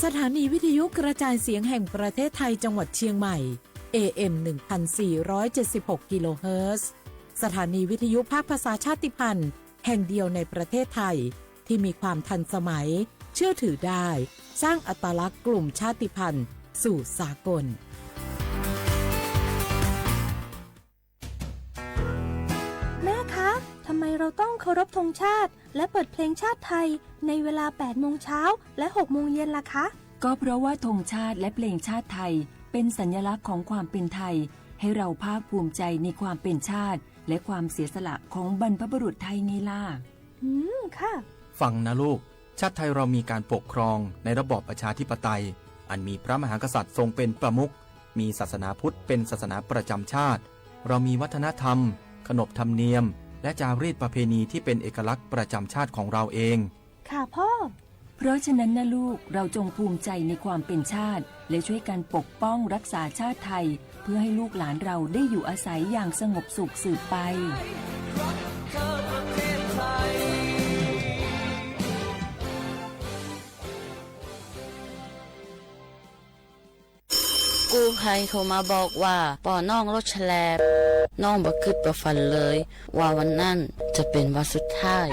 สถานีวิทยุกระจายเสียงแห่งประเทศไทยจังหวัดเชียงใหม่ เอ เอ็ม หนึ่งพันสี่ร้อยเจ็ดสิบหก กิโลเฮิรตซ์ สถานีวิทยุภาคภาษาชาติพันธุ์แห่งเดียวในประเทศไทย ที่มีความทันสมัย เชื่อถือได้ สร้างอัตลักษณ์กลุ่มชาติพันธุ์สู่สากล แม่คะ ทำไมเราต้องเคารพธงชาติ และเปิดเพลงชาติไทย ในเวลาแปดโมงเช้า และหกโมงเย็นล่ะคะ ก็เพราะว่าธงชาติและเพลงชาติไทย เป็นสัญลักษณ์ของความเป็นไทย ให้เราภาคภูมิใจในความเป็นชาติ และความเสียสละของบรรพบุรุษไทยไงล่ะ อืม ค่ะ ฟังนะลูก ชาติไทยเรามีการปกครองในระบอบประชาธิปไตย อันมีพระมหากษัตริย์ทรงเป็นประมุข มีศาสนาพุทธเป็นศาสนาประจำชาติ เรามีวัฒนธรรม ขนบธรรมเนียม และจารีตประเพณีที่เป็นเอกลักษณ์ประจำชาติของเราเอง ค่ะพ่อ เพราะฉะนั้นนะลูก เราจงภูมิใจในความเป็นชาติ และช่วยกันปกป้องรักษาชาติไทย เพื่อให้ลูกหลานเราได้อยู่อาศัยอย่างสงบสุขสืบไป กู้ภัยโทรมาบอกว่าป้อน้องรถแฉลบ น้องบ่คิดบ่ฝันเลยว่าวันนั้นจะเป็นวันสุดท้าย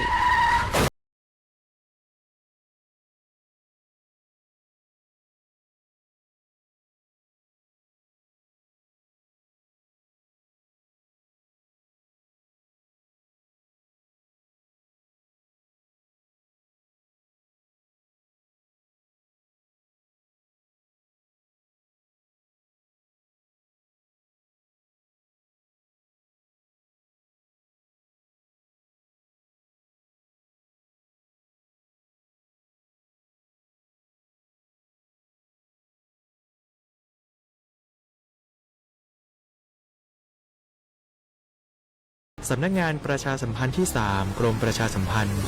สำนักงานประชาสัมพันธ์ที่สาม กรมประชาสัมพันธ์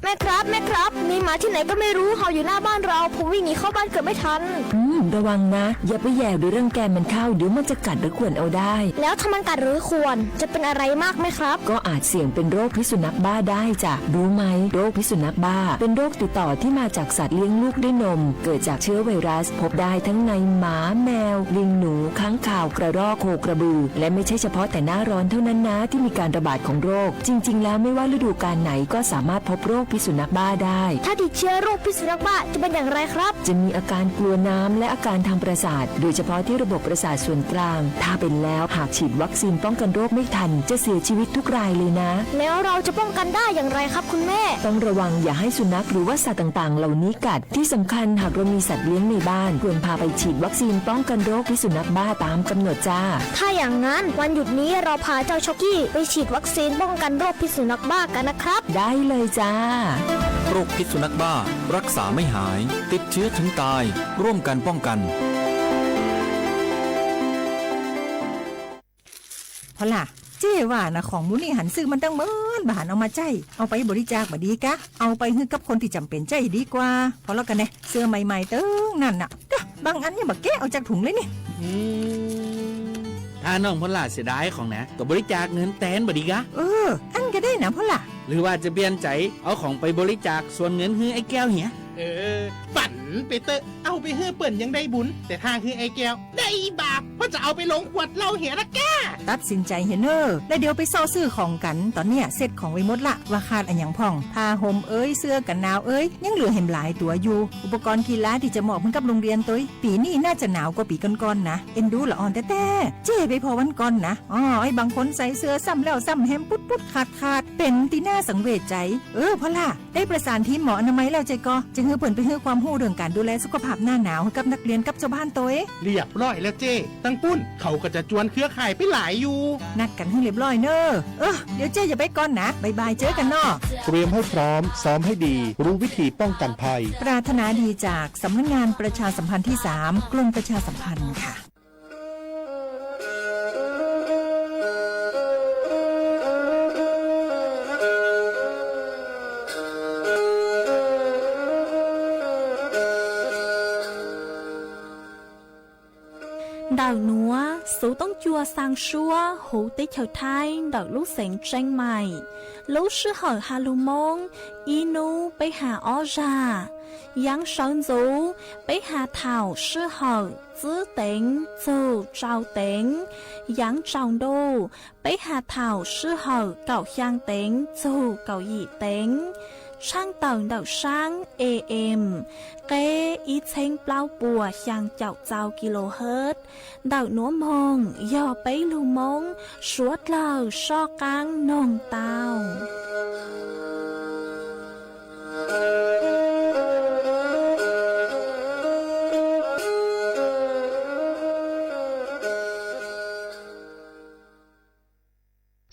แม่ครับ แม่ครับ มีหมาที่ไหนก็ไม่รู้เห่าอยู่หน้าบ้านเรา ผมวิ่งหนีเข้าบ้านเกือบไม่ทัน อืม ระวังนะ อย่าไปแหย่หรือรังแกมันเข้า เดี๋ยวมันจะกัดหรือข่วนเอาได้ แล้วถ้ามันกัดหรือข่วน จะเป็นอะไรมากไหมครับ ก็อาจเสี่ยงเป็นโรคพิษสุนัขบ้าได้จ้ะ รู้ไหม โรคพิษสุนัขบ้า เป็นโรคติดต่อที่มาจากสัตว์เลี้ยงลูกด้วยนม เกิดจากเชื้อไวรัส พบได้ทั้งในหมา แมว ลิงหนู ค้างคาว กระรอก โคกระบือ และไม่ใช่เฉพาะแต่หน้าร้อนเท่านั้นนะ ที่มีการระบาดของโรค จริงๆ แล้วไม่ว่าฤดูกาลไหนก็สามารถพบโรคพิษสุนัขบ้าได้ ถ้าติดเชื้อโรคพิษสุนัขบ้าจะเป็นอย่างไรครับ จะมีอาการกลัวน้ำและอาการทางประสาท โดยเฉพาะที่ระบบประสาทส่วนกลาง ถ้าเป็นแล้วหากฉีดวัคซีนป้องกันโรคไม่ทัน จะเสียชีวิตทุกรายเลยนะ แล้วเราจะป้องกันได้อย่างไรครับคุณแม่ ต้องระวังอย่าให้สุนัขหรือว่าสัตว์ต่างๆ เหล่านี้กัด ที่สำคัญหากเรามีสัตว์เลี้ยงในบ้าน ควรพาไปฉีดวัคซีนป้องกันโรคพิษสุนัขบ้าตามกำหนดจ้า ถ้าอย่างนั้นวันหยุดนี้เราพาเจ้าช็อกกี้ไปฉีดวัคซีนป้องกันโรคพิษสุนัขบ้ากันนะครับ ได้เลยจ้า โรคพิษสุนัขบ้า รักษาไม่หาย ติดเชื้อถึงตาย ร่วมกันป้องกัน พอล่ะ เจ้ว่านะ ของหมู่นี่หันซื้อมันตั้งเมิน บ่หันเอามาใช้ เอาไปบริจาคบ่ดีกะ เอาไปหื้อกับคนที่จ๋ำเป็นใจ๊ดีกว่า พอแล้วกันแน่ เสื้อใหม่ๆ ตึงนั่นน่ะ กะ บางอันยังบ่แกะออกจากถุงเลยนี่ อืม ถ้าน้องพอลล่าเสียดายของนะ ก็บริจาคเงินแตนบ่ดีกะ เออ อันก็ได้นะพอลล่า หรือว่าจะเปลี่ยนใจเอาของไปบริจาคส่วนเงินหื้อไอ้แก้วเหีย เออ ฝันไปเต๊อะ เอาไปหื้อเปิ้นยังได้บุญ แต่ถ้าหื้อไอ้แก้วได้บาป เพราะจะเอาไปลงขวดเหล้าเหียนะก้า ตัดสินใจเหียเน่อ แล้วเดี๋ยวไปเซาะซื้อของกัน ตอนเนี้ยเซ็ตของไว้หมดละ ว่าขาดอะหยังพ่อง ผ้าห่มเอ้ย เสื้อกันหนาวเอ้ย ยังเหลือแหมหลายตั๋วอยู่ อุปกรณ์กีฬาที่จะมอบให้กับโรงเรียนตวย ปีนี้น่าจะหนาวกว่าปีก่อนๆ นะ เอ็นดูละอ่อนแต๊ๆ เจ้ไปพ้อวันก่อนนะ อ้อ ไอ้บางคนใส่เสื้อซ้ำแล้วซ้ำแหม ปุ๊ดๆ ขาดๆ เป็นตีน่าสังเวชใจ เออ พอลล่า ได้ประสานทีมหมออนามัยแล้วใจ้ก่อ จะหื้อเปิ้นไปหื้อความรู้เรื่องการดูแลสุขภาพหน้าหนาวให้กับนักเรียนกับชาวบ้านตวย เรียบร้อยแล้วเจ้ ตังปุ้น เขาก็จะจวนเครือข่ายไปหลายอยู่ นัดกันให้เรียบร้อยเน่อ เออ เดี๋ยวเจ้อย่าไปก่อนนะ บ๊ายบาย เจอกันเนาะ เตรียมให้พร้อม ซ้อมให้ดี รู้วิธีป้องกันภัย ปรารถนาดีจากสำนักงานประชาสัมพันธ์ที่สาม กรมประชาสัมพันธ์ค่ะ Ntawm nuav, Xuv Toob Cua xaa suab huv teb chaws Thaib ntawm lub xeev Tseeb Mais. Lub sij hawm has lug Moob, ib nub peb has ob zag. Yaav sawv ntxuv, peb has thaum sij hawm tsib teev txug rau teev. Yaav tsaus ntuj, peb has thaum sij hawm kaum xyaa teev txug kaum yim teev. Tshaaj tawm ntawm saab A M, qeb ib txheeb plaub puas xyaa caum txau kilohertz. Ntawm nuav moog yog peb lug Moob suav dlawg soj qaab noog tau.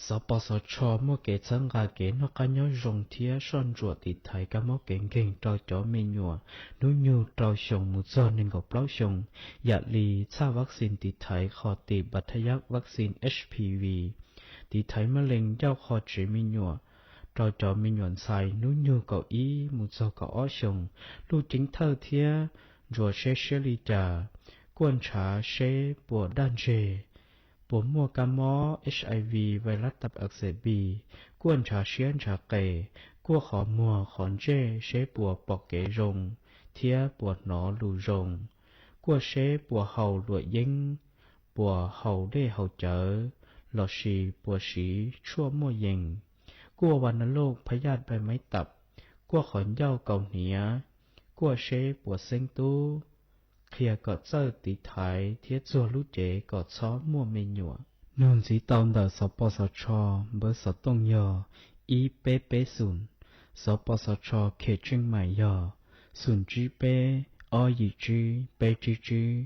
Xov Pov Xov Tsho muaj kev txhawb nqa kev noj qab nyob zoo thiab soj ntsuam tiv thaiv kab mob kev nkeeg rau cov me nyuam hnub nyoog rau xyoo mus txog neeg nkaum plaub xyoo, yam li txhaj vaccine tiv thaiv qhov tis bas thaj yab vaccine H P V, tiv thaiv mab lees ncauj qhov tsev me nyuam rau cov me nyuam ntxhais hnub nyoog kaum ib mus txog kaum ob xyoos, luj ceeb thawj thiab ntsuas seb siab li cas, kuaj ntshav seb puas daj ntseg, puas muaj kab mob H I V, vais lab tav ak xes bi, kuaj ntshav siab ntshav qes, kuaj qhov muag qhov ntsej seb puas pom kev zoo thiab puas hnov lus zoo, kuaj seb puas haus luam yeeb, puas haus dej haus cawv, lossis puas siv tshuaj muaj yees, kuaj vas nas loj phab yaj bai maib tam, kuaj qhov ncauj kaus hniav, kuaj seb puas xeeb tub, qhia kom txawj tiv thaiv thiab txuag lub cev kom txhob muaj me nyuam. Nug ntxiv tau ntawm Xov Pov Xov Tsho npawb xov tooj yog ib peb peb xoom, Xov Pov Xov Tsho khem Tseeb Mais yog xoom tsib peb, ob yim tsib, peb tsib tsib.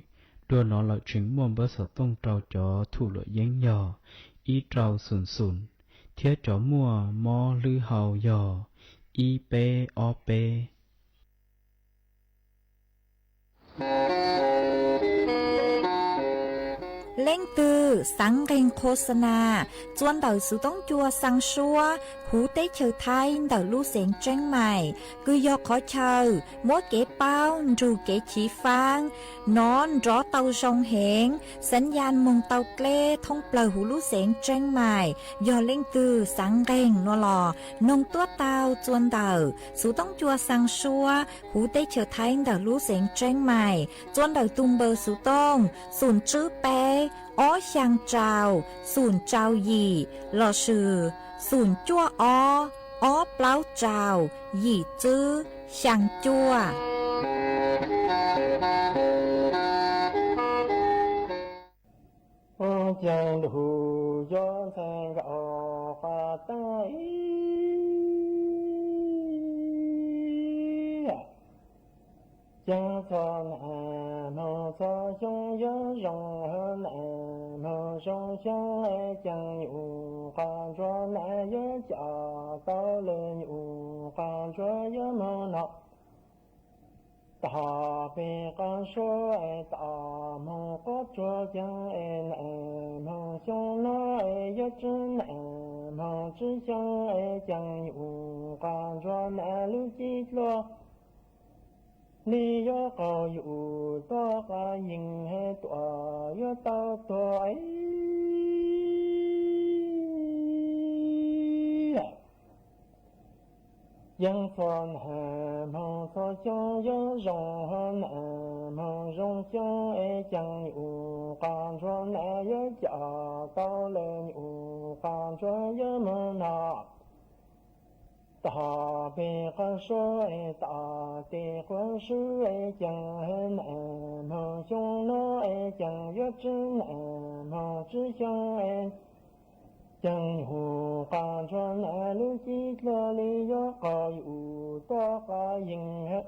Dua no lawm tseem muaj npawb xov tooj rau cov thum luam yeeb yog ib rau xoom xoom, thiab cov muaj mob hlwb hau yog ib peb ob peb. Leej twg xaav nqee qho xa nas, txua ntawm Xuv Toob Cua xaa suab huv teb chaws Thaib ntawm lub xeev Tseeb Mais, kws yog qhov chaw muab kev paub nrug kev chiv faab nov nrov tau zoo heev, xaav yaj moog tau dleb thoob plawg huv lub xeev Tseeb Mais. Yog leej twg xaav nqeeg no los noog tuab tau txua ntawm Xuv Toob Cua xaa suab huv teb chaws Thaib ntawm lub xeev Tseeb Mais, txua ntawm tug npawb xuv tooj xoom tsib peb, ob xyaa rau, xoom rau yim, lossis xoom cuaj ob, ob plaub rau, yim tsib, xyaa cuaj. Ua caag lug yuav ntxhais nkaum qas taag ib, caag txhua nam moog txhua xyoo yuav zoo hab nam moog zoo xyoo, caag yuav qas ntsuag nam yuav coj tau le, yuav qas ntsuag yuav moog nov tog peg qas suab, tog moog qub tsuag caag nam moog xyoo no, yuav tsib nam moog tsib xyoo, caag yuav qas ntsuag nam lub cib dlua li, yuav qaug yuav tuag qas yees hab tuam yuav tau tuag. Caag txhua nam moog txhua xyoo yuav zoo hab nam moog zoo xyoo, caag yuav qas ntsuag nam yuav coj tau le, yuav qas ntsuag yuav moog nov tog peg qas suab, tog teg quas swb, caag nam moog xyoo no, caag yuav tsib nam moog tsib xyoo, caag yuav qas ntsuag nam lub cib dlua li, yuav qaug yuav tuag qas yees hab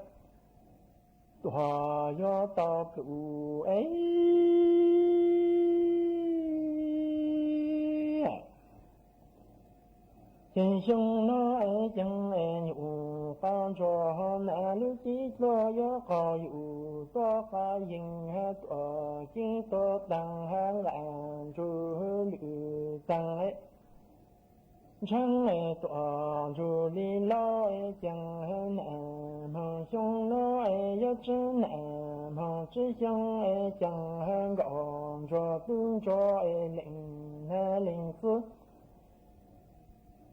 tuam yuav tau plhum. Ces xyoo no caag yuav qas ntsuag nam lub cib dlua, yuav qaug yuav tuag qas yees hab tuam cib tuag taag hab nqaj ntsug hwj lwm taag. Ntshaav tuam ntsuj li lauj, ceeb nam hmoov xyoo no yuav tsi nam hmoov tsi xyoo, ceeb nkauj ntsuag tub ntsuag leej nab leej xwb.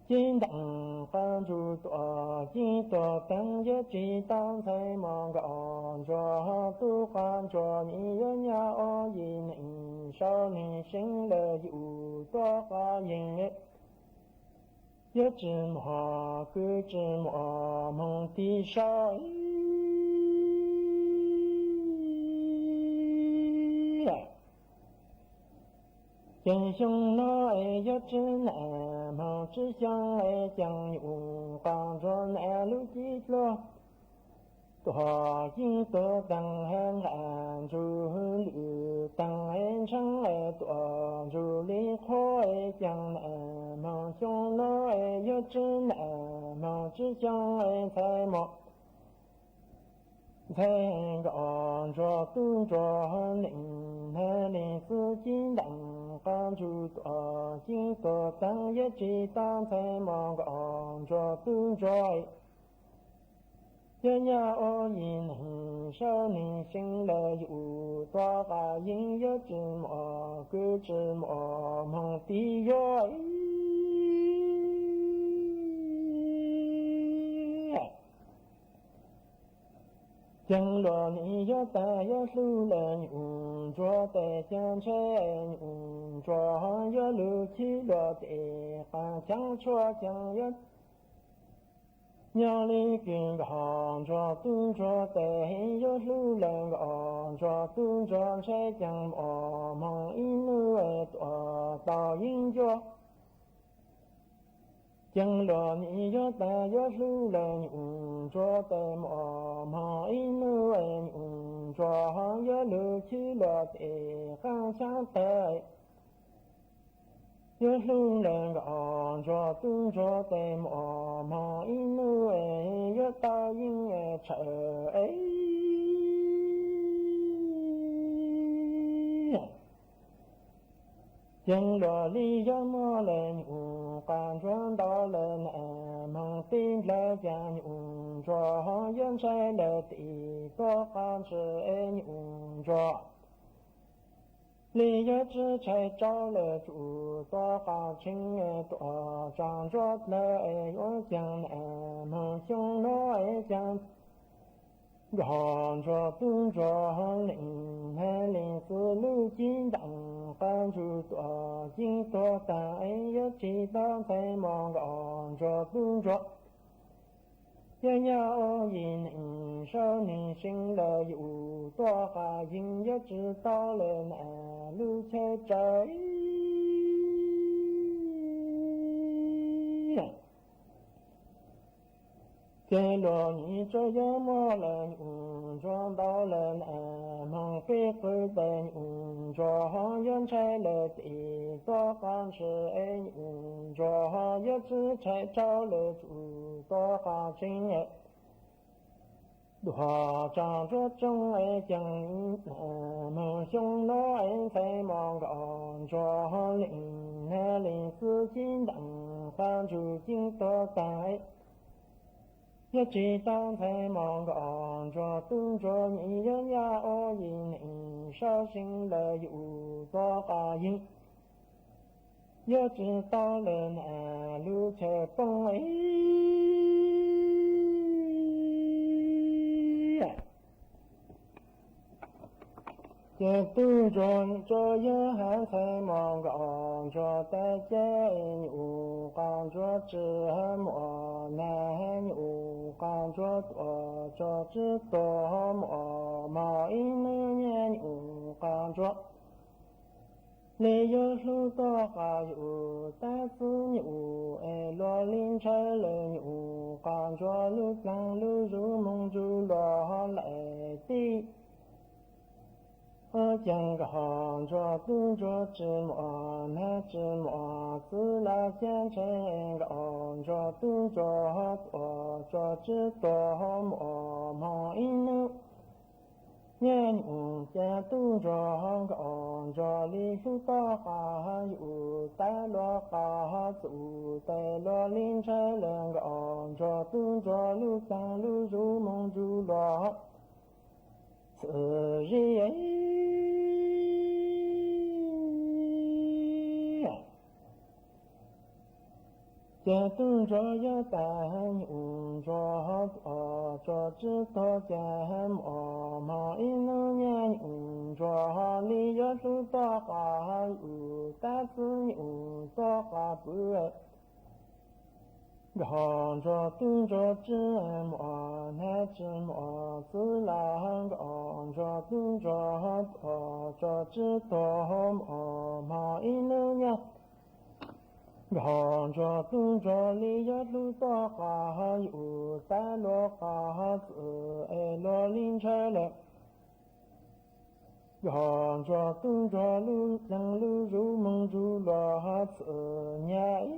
Ci nteem qab ntsuj tuam ci tuam taag, yuav tsi tau ntxhais mos nkauj ntsuag tub qab ntsuag, nyiaj yuav nyaj ua yim neej saud neeg seev lawm yus tuaj qab yeeg. Yuav tsi muaj kwv tsi muaj hmoov tiv saud. Ceeb xyoo no yuav tsi nam hmoov tsi xyoo, ceeb nyuj qab ntsuag nam lub ci dluag. Tuam yeej tuam taag, nqaj ntsuj lwj taag, ntshaav tuam ntsuj li qhuav, ceeb nam hmoov xyoo no yuav tsi nam hmoov tsi xyoo, ntxhais mos ntxhais nkauj ntsuag tub ntsuag leej nab leej xwb. Ci nteem qab ntsuj tuam ci tuam taag, yuav tsi tau ntxhais mos nkauj ntsuag tub ntsuag, yuav nyaj ua yim neej saud neeg seev lawm yus tuaj qab yeeg. Yuav tsi muaj kwv tsi muaj hmoov tiv yuav. Ceeb luag nim yuav tag yuav hlub lawm nyuj ntsuag tes, ca ntshe nyuj ntsuag yuav lug chim luag tes, qaab chaab tshuaj ceeb yuav nyob li kws nkauj ntsuag tub ntsuag tes. Yuav hlub lawm nkauj ntsuag tub ntsuag, ntshe ceeb muaj hmoov ib nub tuaj tau yeeb ncuab. Ceeb luag nim yuav tag yuav hlub lawm nyuj ntsuag tes, muaj hmoov ib nub nyuj ntsuag yuav lug chim luag tes, qaab chaab tawg yuav hlub lawm nkauj ntsuag tub ntsuag tes, muaj hmoov ib nub yuav tau yeeb tshawm. Ceeb luag li yuav muaj lawm nyuj qab ntsuag, ntau lawm nam hmoov tib nplawg, ca nyuj ntsuag yuav ntshai lawm tes tuaj qab ntshai nyuj ntsuag. Li yuav tsi tshais rau lawm tsum tuaj qab tsheej, tuaj tsa ntsuag dlawg yuav ceeb nam hmoov xyoo no ceeb nkauj ntsuag tub ntsuag leej nab leej xwb. Lub ci nteem qab ntsuj tuam ci tuam taag, yuav tsi tau ntxhais mos nkauj ntsuag tub ntsuag, yuav nyaj ua yim neej saud neeg seev lawm yus tuaj qab yeeg. Yuav tsi tau lawm nam lub chaw tsaws. Ces luag nim tsuas yuav muaj lawm nyuj ntsuag, ntau lawm nam hmoov peb qw tes, nyuj ntsuag yuav ntshai lawm tes tuaj qab ntshai, nyuj ntsuag yuav tsi tshais rau lawm tsum tuaj qab tsheej. Tuaj tsa ntsuag tsooj ceeb nam hmoov xyoo no ntxhais mos nkauj ntsuag leej nab leej xwb. Ci nteem qab ntsuj ci tuam taag, yuav tsi tau ntxhais mos nkauj ntsuag tub ntsuag, nyiaj yuav nyaj ua yim neej saud seev lawm yus tuaj qab yeeg. Yuav tsi tau lawm nam lub chaw poob. Ces tub ntsuag tsuas yuav has ntxhais mos nkauj ntsuag tas ces, nyuj qab ntsuag tsi muaj nag, nyuj qab ntsuag tuaj tso tsi tuaj muaj hmoov ib nub, nyuj qab ntsuag li yuav hlub tuaj qab yus tas xwb. Nyuj es luag li ntshaw lawm, nyuj qab ntsuag lub dlaag lub zug moog ntsug luag laim tib. Ua cas nkauj ntsuag tub ntsuag tsi muaj nag tsi muaj txwv los ca ntshe, nkauj ntsuag tub ntsuag tuaj tso tsi tuaj muaj hmoov ib nub. Nyab nyum cas tub ntsuag nkauj ntsuag li hlub toj qab, yus tab luag qab txum tes luag li ntshai lawm, nkauj ntsuag tub ntsuag lub ceeb lub zus moog ntsug luag txwv zim. Ces tub ntsuag yuav tas nyum ntsuag, tso tsib taug ces muaj hmo ib hnub nyab nyum ntsuag li yuav hlub toj qab, yus tab txwv nyum toj qab pw. Nkauj ntsuag tub ntsuag tsis muaj hnab tsis muaj txwv lawm, nkauj ntsuag tub ntsuag tso tsib taug, muaj hmo ib hnub nyab nkauj ntsuag tub ntsuag li yuav hlub toj qab, yus tab luag qab txwv es luag li ntshai lawm. Nkauj ntsuag tub ntsuag lub ceeb lub zus moog ntsug luag txwv nyab.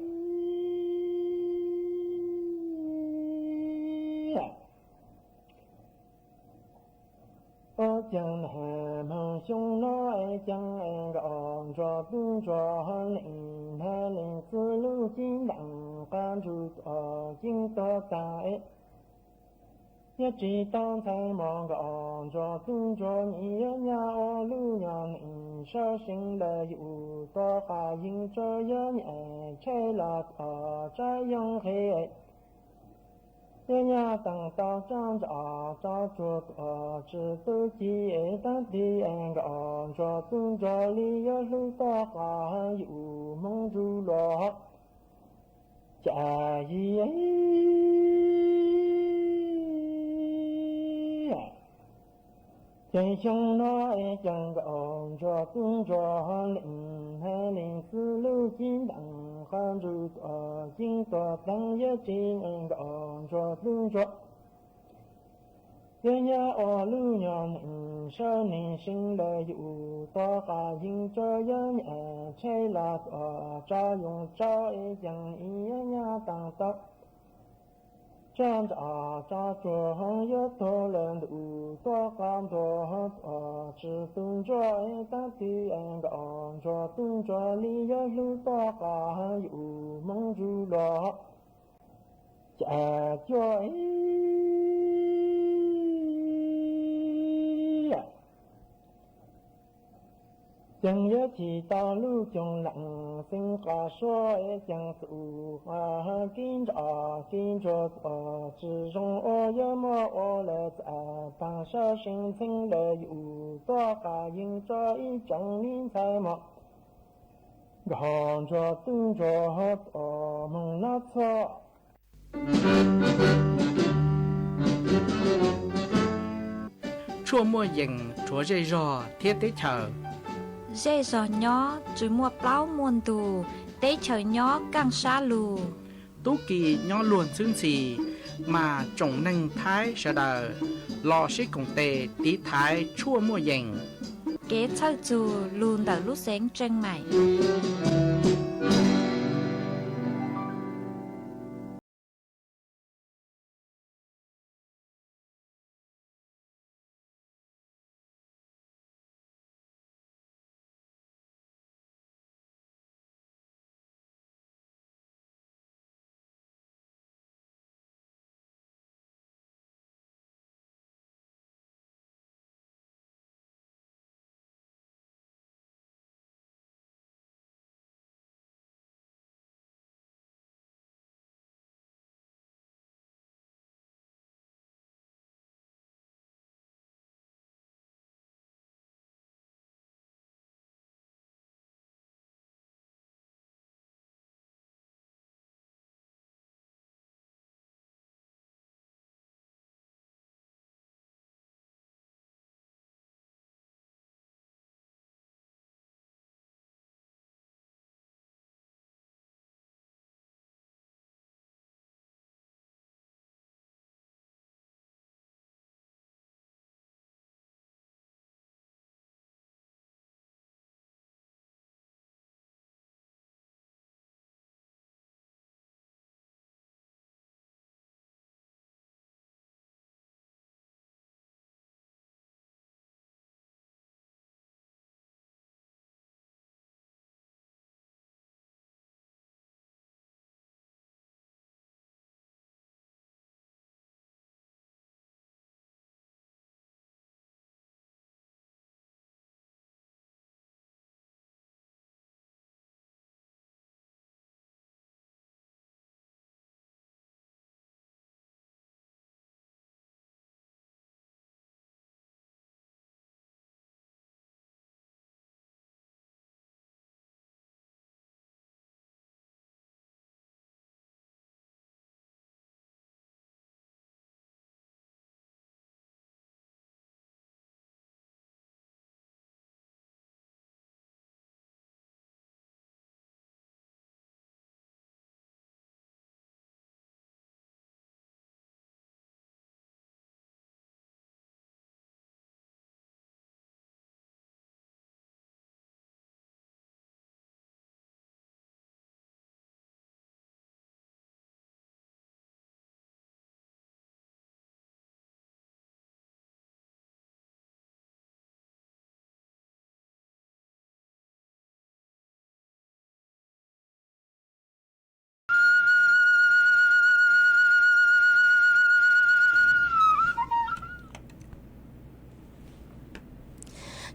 Ua cas nag hmo xyoo no es cas nkauj ntsuag tub ntsuag leej nab leej txwv lub ceeb ntees qab ntsug tuaj ceeb tuaj taag es yuav tsis tau ntxhais mos, nkauj ntsuag tub ntsuag nyiam yuav nyab ua lub nyuag neej sab seev lawm, yus toj qab yeej tso yuav nyab tshaib los tuaj tsab yoog qhe. Yuav nyab taag tau tsab ntsa tsab tsuag tuaj tsis tu ci es taag tig es nkauj ntsuag tub ntsuag li yuav hlub toj qab yus moog ntsug luag cas yig. Ces xyoo no es cas nkauj ntsuag tub ntsuag leej nab leej txwv lub ceeb ntees qab ntsug tuaj ceeb tuaj taag yuav tsis nkauj ntsuag tub ntsuag yuav nyab ua lub nyuag neej sab neej seev lawm, yus toj qab yeej tso yuav nyab tshaib los tuaj tsab yoog tsau es cas yuav nyab taag tau tsab ntsa tsab tsuag yuav tuag lawm, ntuj toj qab ntuag tuaj tsis tu ntsuag es taag tig es nkauj ntsuag tub ntsuag li yuav hlub toj qab yus moog ntsug luag cas cuag. Ces yuav chim tau lub coog leej xeev qab suab es cas txum qab kib ntsa kib ntsuag tuaj tsis zoo ua, yuav muab ua lawm txav taag sab seev ntxheev lawm, yus toj qab yeej tso ib tsoom li ntxhais mos, nkauj ntsuag tub ntsuag tuaj moog nov txhua. Tshuaj muaj yees rhuav zej zog thiab teb chaws. Zej zog nyob tsis muaj plaub muaj ntug, teb chaws nyob kaaj sab lug. Tub ki nyob luag ntxhwb ntxhi, mas tsoom neeg Thaib sawv daws los sib koom tes tiv thaiv tshuaj muaj yees. Kev txhawj txug lug ntawm lub xeev Tseej Maim.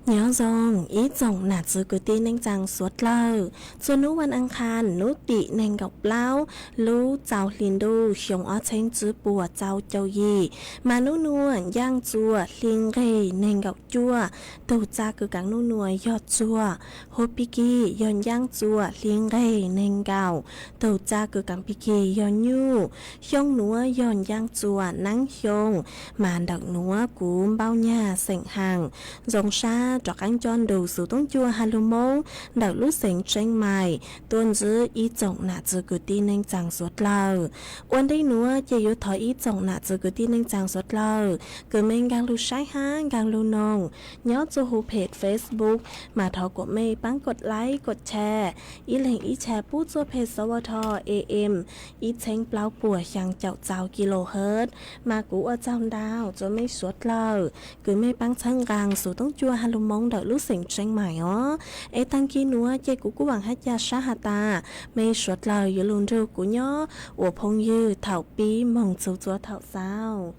Nyob zoo ib tsoom nam txwv kwv tij neej tsaa suav dlawg, txuas nub vas aas khas nub tim neeg nkaum plaub lub txaus hli ntuj xyoo ob txheeb tsib puas txau caug yim, mas nub nuav ncaaj txuas hli nqeg neeg nkaum cuaj, tug txaj kws kaav nub nuav yog txuag, huv pig kig yog ncaaj txuas hli nqeg neeg nkaum, tug txaj kws kaav pig kig yog nyuj, xyoo nuav yog ncaaj txuas naab xyoo, mas ntawm nuav kuv npauj nyag xeem Haas zoo sab rov qaab nco ntu xuv toob cua has lug Moob ntawm lub xeev Tsheeb Mais tuaj ntsib ib tsoom nam txwv kwv tij neej tsaa suav dlawg. Ua ntej nuav ces yuav thov ib tsoom nam txwv kwv tij neej tsaa suav dlawg kws mej nkaag lug saib hab nkaag lug noog nyob txuj huv phem Facebook, mas thov kuas mej paab kod like kod share, ib leeg ib share pub txuj phem sawv tho am ib txheeb plaub puas xyaa caum txau kilohertz, mas kuv ua tsaug ntau rua mej suav dlawg kws mej paab txhawb nqaa xuv toob cua has lug Moob ntawm lub xeev Tsheeb Mais os. Es taag kig nuav ces kuv kuj vaam hab ca sab has tas mej suav dlawg yuav lug nrug kuv nyob ua phooj ywg thaum pib moog txug txua thaum xaus.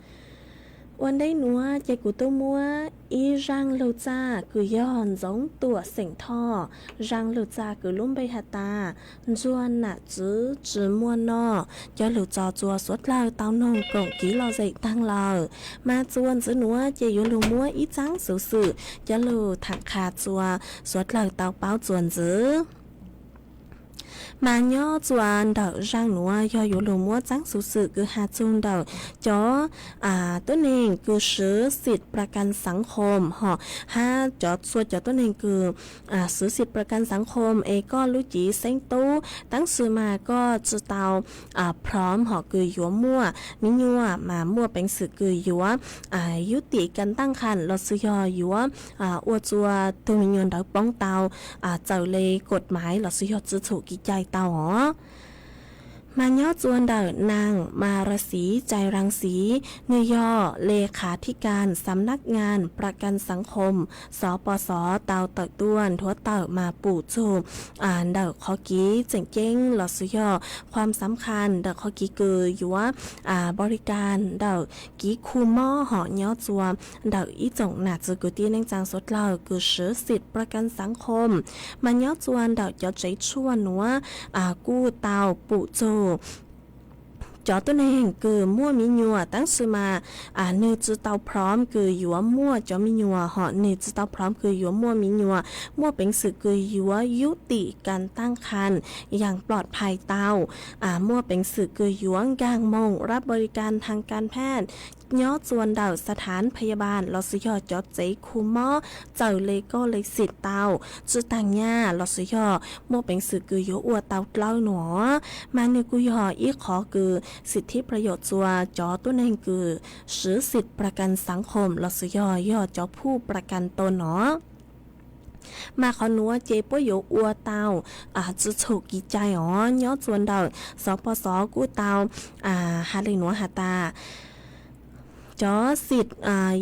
Ua ntej nuav ces kuv tub muab ib zaaj lug txaj kws yog Ntxoov Tuam xeem Thoj, zaaj lug txaj kws lub npe has tas Ntsuag nam txwv tsi muaj noj, coj lug tso txua suav dlawg tau noog koom kiv lom zem taag lawm. Mas txuas ntxiv nuav ces yuav lug muab ib txaab xuv xwm coj lug thaam qha txua suav dlawg tau paub txuas ntxiv. Mas nyob txuas ntawm zaaj nuav yog yuav lug muab txaab xuv xwm kws has txug ntawm cov tuab neeg kws swv xim pra kan xaav khoom hom hab cov txhua cov tuab neeg kws swv xim pra kan xaav khoom es koj lub civ xeeb tub, taab sis mas koj tsi tau phrom hom kws yuav muaj miv nyuas mas muaj peev xwm kws yuav yub tim kas taaj khas lossis yog yuav ua txua tug miv nyuas ntawd poob tau txawm le kod maiv lossis yog tsi txhum kev cai tau os. Mas nyob txuas ntawm Naag Mas Ras Xiv Cai Raas Xiv, nwg yog le khav thib kas xam nab ngas pra kan xaav khoom, xov pos xov tau tawm tuaj nthuav tawm mas pum txug ntawm qhov kev tseem ceeb lossis yog khuam xav khas ntawm qhov kev kws yuav npau li kas ntawm kev khu mob hom nyob txuas ntawm ib tsoom nam txwv kwv tij neej tsaa suav dlawg kws swv xim pra kan xaav khoom. Mas nyob txuas ntawm cov tsev tshuaj nuav kuj tau pum txug cov tuab neeg kws muaj miv nyuas taab sis mas nwg tsi tau phrom kws yuav muaj cov miv nyuas hom nwg tsi tau phrom kws yuav muaj miv nyuas, muaj peev xwm kws yuav yub tim kas taaj khas yaam ploj phais tau, muaj peev xwm kws yuav nkaag moog rab npau li kas thaag kas phaj nyob txuas ntawm xav thaav phaya bas lossis yog cov tsev khu mob txawm le koj le xim tau tsi taag nyaj lossis yog muaj peev xwm kws yuav ua tau dlawb nua. Mas nwg kuj yog ib qhov kws xim thib pra yom txuas cov tuab neeg kws swv xim pra kan xaav khoom lossis yog yog cov phuj pra kan tau nua. Mas qhov nuav ces puab yuav ua tau tsi txhum kev cai os. Nyob txuas ntawm xov pos xov kuj tau has le nuav has tas cov xim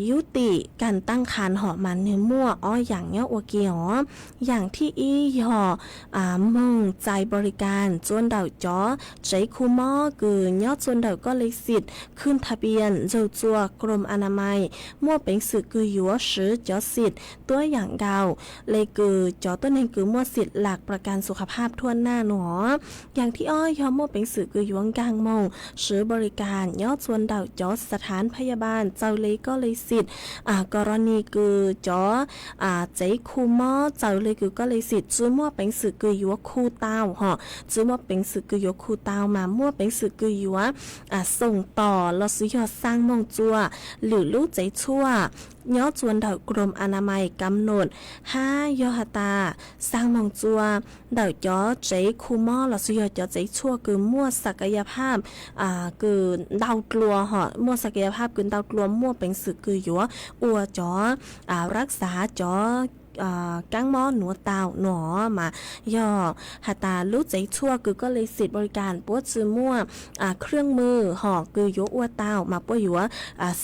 yub tim kas taaj khas hom mas nwg muaj ob yaam nyob ua ke os. Yaam thib ib yog moog txais npau li kas txuas ntawm cov tsev khu mob kws nyob txuas ntawm koj le xim khwj tha pias ntsug txua krom a na mais, muaj peev xwm kws yuav swv cov xim tuab yaam nkaus le kws cov tuab neeg kws muaj xim lam pra kan xu kha phaj thuam naj nua. Yaam thib ob yog muaj peev xwm kws yuav nkaag moog swv npau li kas nyob txuas ntawm cov xav thaav phaya bas txawm le koj le xim ko ro ni kws cov tsev khu mob txawm le kws koj le xim tsi muaj peev xwm kws yuav khu tau hom tsi muaj peev xwm kws yuav khu tau mas muaj peev xwm kws yuav xoom tom lossis yog xaa moog txua lwm lub tsev tshuaj nyob txuas ntawm krom a na mais kam num, hab yog has tas xaa moog txua ntawm cov tsev khu mob lossis yog cov tsev tshuaj kws muaj xas ka ya phaj kws ntau dlua hom muaj xas ka ya phaj kws ntau dlua muaj peev xwm kws yuav ua cov rab xav cov kaab mob nuav tau nua. Mas yog has tas lub tsev tshuaj kws koj le xim npau li kas puab tsi muaj khwj mws hom kws yuav ua tau mas puab yuav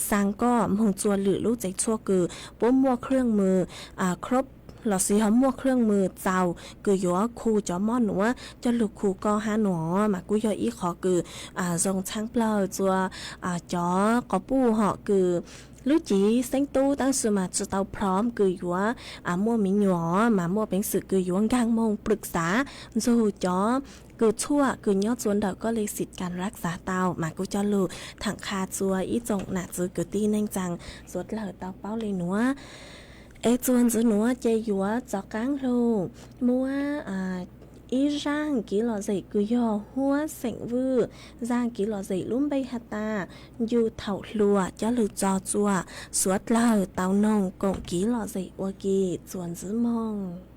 xaa koj moog txua lwm lub tsev tshuaj kws puab muaj khwj mws khrob lossis yog muaj khwj mws txaus kws yuav khu cov mob nuav coj lug khu koj hab nua. Mas kuj yog ib qhov kws zoo tshaaj plawg txua cov quas puj hom kws Lub civ xeeb tub tab sis mas tsi tau prom kws yuav muaj me nyuam, mas muaj peev xwm kws yuav nkaag moog pwm xav nrug cov kws tshuaj kws nyob txua ntawm koj le xim kas lab xav tau. Mas kuv coj lug tham qha txua ib tsoom nam txwv kwv tij neej tsaa suav dlawg tau paub le nuav. Es txuas ntxiv nuav ces yuav rov qaab lug muab ib zaaj kev lom zem kws yog huab xeem Vwj, zaaj kev lom zem lub npe has tas Ncu Thaum Hluas coj lug tso txua suav dlawg tau noog koom kev lom zem ua ke. Txuas ntxiv moog.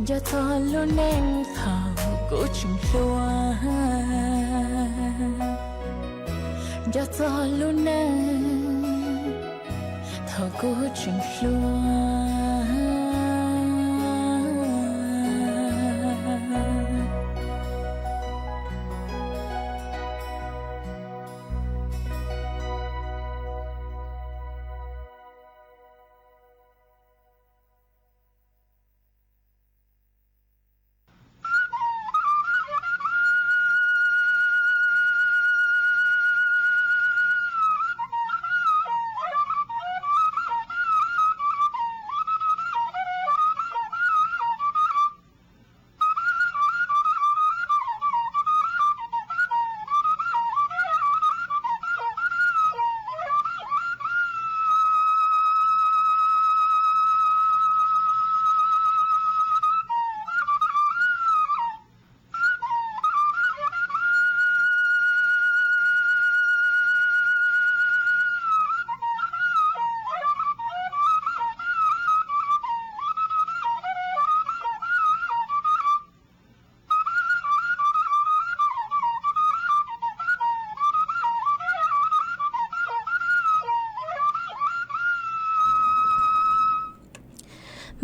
Nco txog lub neej thaum kuv tseem hluas, nco txog lub neej thaum kuv tseem hluas.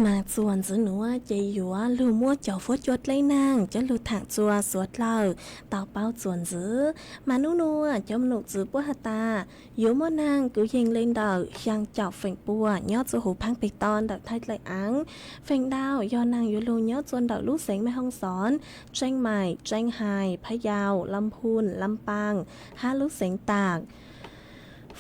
Mas txuas ntxiv nuav ces yuav lug muab cov fuab cua dleb naag coj lug thaam txuas suav dlawg tau paub txuas ntxiv. Mas nub nuav cov mloom txwv puab has tas yuav muaj naag kwv yees le ntawm xyaa caum feem pua nyob txuas huv phaab peg toj ntawm Thaib dlaim aav. Feem ntau yog naag yuav lug nyob txuas ntawm lub xeev Mej Hooj Xoob, Tseeb Maim, Tseeb Hais, Phab Yau, Laj Phun, Laj Paaj hab lub xeev Taam.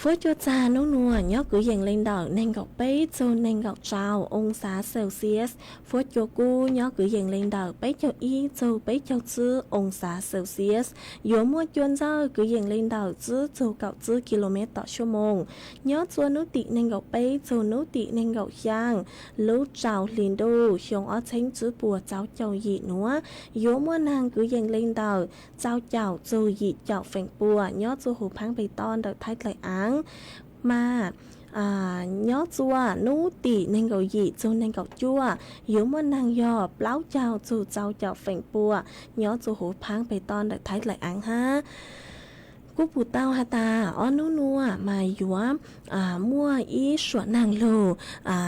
Fuab cua txag nub nuav nyob kwv yees le ntawm neeg nkaum peb txug neeg nkaum rau oo xav Celsius. Fuab cua kub nyob kwv yees le ntawm peb caug ib txug peb caug tsib oo xav Celsius. Yuav muaj cua ntxawg kwv yees le ntawm tsib txug kaum tsib kilomev tom xuab moos. Nyob txuas nub tim neeg nkaum peb txug nub tim neeg nkaum xyaa lub rau hli ntuj xyoo ob txheeb tsib puas txaus caum yim nuav, yuav muaj naag kwv yees le ntawm txaus caum txug yim caum feem pua nyob txuas huv phaab peg toj ntawm Thaib dlaim aav. Mas nyob txuas nub tim neeg nkaum yim txug neeg nkaum cuaj yuav muaj naag yog plaub caug txug txaus caum feem pua nyob txuas huv phaab peg toj ntawm Thaib dlaim aav hab. Kuj pum tau has tas ob nub nuav mas yuav muaj ib suam naag lug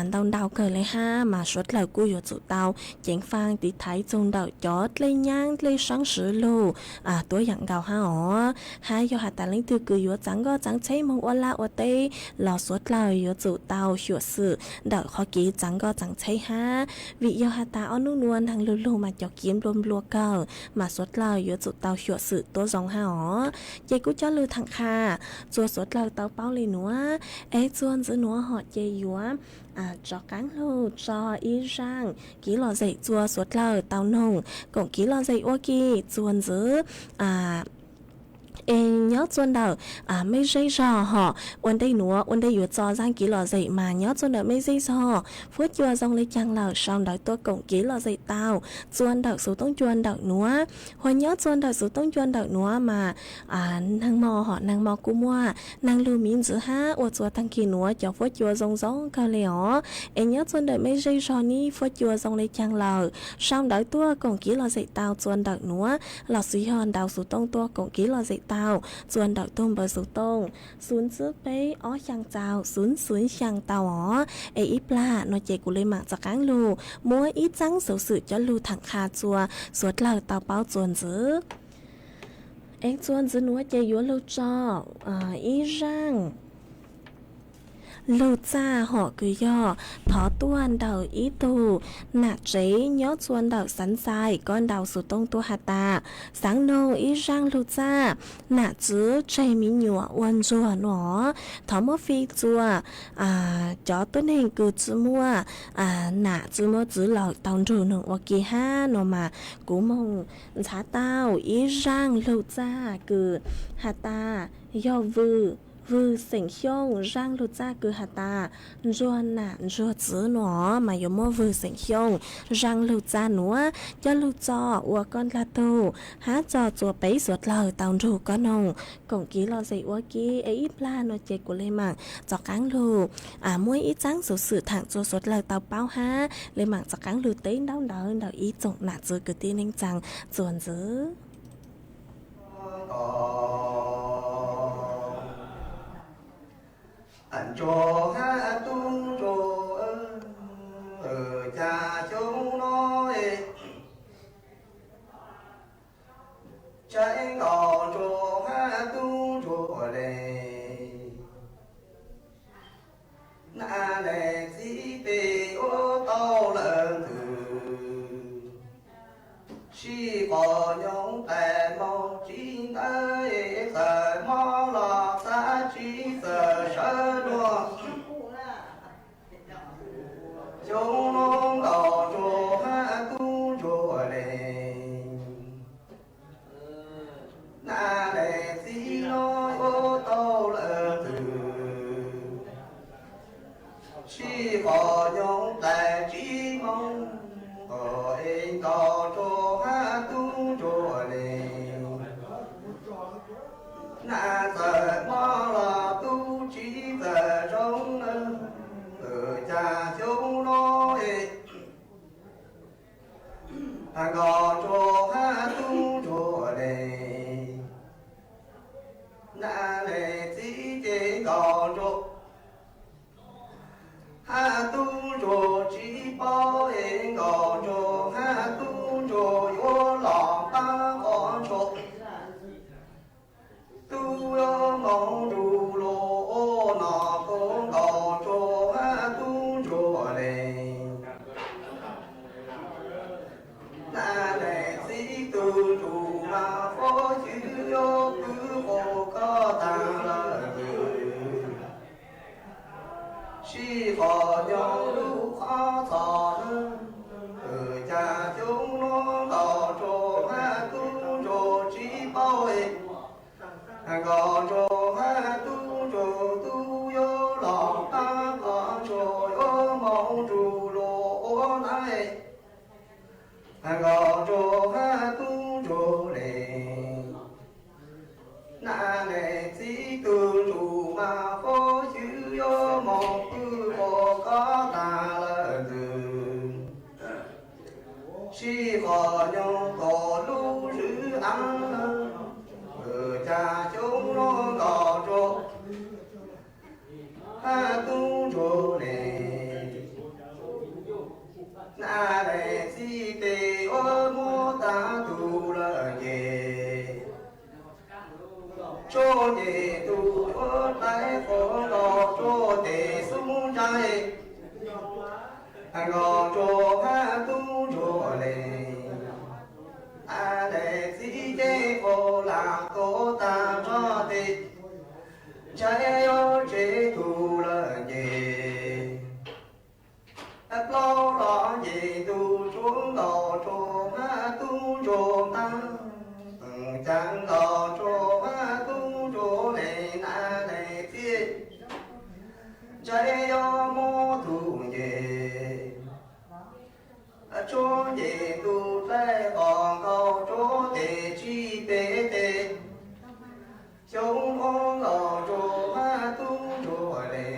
ntau ntau kawg le hab, mas suav dlawg kuj yuav tsum tau ceev faa tiv thaiv txug ntawm cov dlej nyaab dlej saab swv lug tuab yaam nkaus hab os. Hab yog has tas leej twg kws yuav txaav nkoj txaav tsheb moog ua laj ua teb los suav dlawg yuav tsum tau xyuam xim ntawm qhov kev txaav nkoj txaav tsheb hab, vim yog has tas ob nub nuav naag lug lug mas cov kev nplua nplua kawg, mas suav dlawg yuav tsum tau xyuam xim tuab zoo hab os. Ces kuj coj lug thaam qha txuas suav dlawg tau paub le nuav. Es txuas ntxiv nuav hom ces yuav rov qaab lug tso ib zaaj kev lom zem txuas suav dlawg tau noog koom kev lom zem ua ke txuas ntxiv. Es nyob txuas ntawm mej zej zog hom, ua ntej nuav ua ntej yuav tso zaaj kev lom zem mas nyob txuas ntawm mej zej zog fuab cua zoo le caag lawm sau ntawv tuaj koom kev lom zem tau txuas ntawm xuv tooj cua ntawm nuav. Hos nyob txuas ntawm xuv tooj cua ntawm nuav mas naag mo hom naag mo kuj muaj naag lug miv ntxiv hab ua txuas taag kig nuav cov fuab cua zoo zoo kawg le os. Es nyob txuas ntawm mej zej zog neb fuab cua zoo le caag lawm sau ntawv tuaj koom kev lom zem tau txuas ntawm nuav, lossis yog ntaus xuv tooj tuaj koom kev lom zem tau txuas ntawm tug npawb xuv tooj xuv tsib peb ob xyaa txaus xuv xuv xyaa tau os. Es ib plag no ces kuv le maam rov qaab lug muab ib txaab xuv xwm coj lug thaam qha txuas suav dlawg tau paub txuas ntxiv. Es txuas ntxiv nuav ces yuav lug tso ib zaaj lug txaj hom kws yog thov tuaj ntawm ib tug nam tsev nyob txuas ntawm Xaav Xais, koj ntaus xuv tooj tuaj has tas xaav noog ib zaaj lug txaj nam txiv tseg me nyuam ua ntsuag nuav, thov muab fij txuas cov tuab neeg kws tsi muaj nam tsi muaj txiv lawm tau nrug noog ua ke hab no mas kuv moog ntxhav tau ib zaaj lug txaj kws has tas yog vwm Vwg xeem Xyooj zaaj lug txaj kws has tas ntsuag nam ntsuag txwv nuav mas yuav muab Vwg xeem Xyooj zaaj lug txaj nuav coj lug txo ua koj ndlag tug hab txo txua peb suav dlawg tau nrug koj noog koom kiv lom zem ua ke. Es ib plag nuav ces kuv le maam rov qaab lug muab ib txaab xuv xwm thaam txua suav dlawg tau paub hab le maam rov qaab lug teb ntaub ntawv ntawm ib tsoom nam txwv kwv tij neej tsaa txuas ntxiv. Ntsuag hab tub ntsuag, cas xyoo no ntshai nkaus ntsuag hab tub ntsuag le. Nam le txiv peb ua tau lawm ntws, sij qom nyoog tais moog tsi ntawd, txawm mob los txav tsi txawm sawv luag. Xyoo no nkaus ntsuag hab tub ntsuag le. Nam le txiv no ua tau lawm ntws, sij qom nyoog tais tsib moos, es nkaus ntsuag hab tub ntsuag le. Nam txawm mob los tub tsi txawm zoo nawb, cas xyoo no es nkaus ntsuag hab tub ntsuag le. Nam le txiv ces nkaus ntsuag hab tub ntsuag tsi paub es nkaus ntsuag hab tub ntsuag yuav los pab qhov ntsuag. Tub yuav moog nrug luag ua nom puag nkaus ntsuag hab tub ntsuag le. Nam le txiv tug ntsuj mas fob xyw yuav pw qhov koj taag lawm ntws, sij qom nyoog lub qhov txos nawb, cas xyoo no nkaus ntsuag hab tub ntsuag tsi paub es nkaus ntsuag hab tub ntsuag, tub yuav los pab qhov ntsuag yuav moog nrug luag ua nom. Nkaus ntsuag hab tub ntsuag le. Nam le txiv tug ntsuj mas fob xyw yuav moog pw qhov koj taag lawm ntws, sij qom nyoog tom lub zwm aav, cas xyoo no nkaus ntsuag hab tub ntsuag le. Nam le txiv tes yuav muab taag tug lawm ces, tsuag ces tug yuav dlai qhov nkaus tsuag tes xub ntsais, nkaus ntsuag hab tub ntsuag le. Nam le txiv ces qhov lam tuav taag nrho tes, ntshai yuav tseg tug lawm ces, plaub los ces tug tsuag nkaus ntsuag hab tub ntsuag taag, cas nkaus ntsuag hab tub ntsuag le. Nam le txiv ntshai yuav muab tug ces, tsuag ces tug dlai qhov nkaus tsuag tes tsi pem tes, xyoo no nkaus ntsuag hab tub ntsuag le.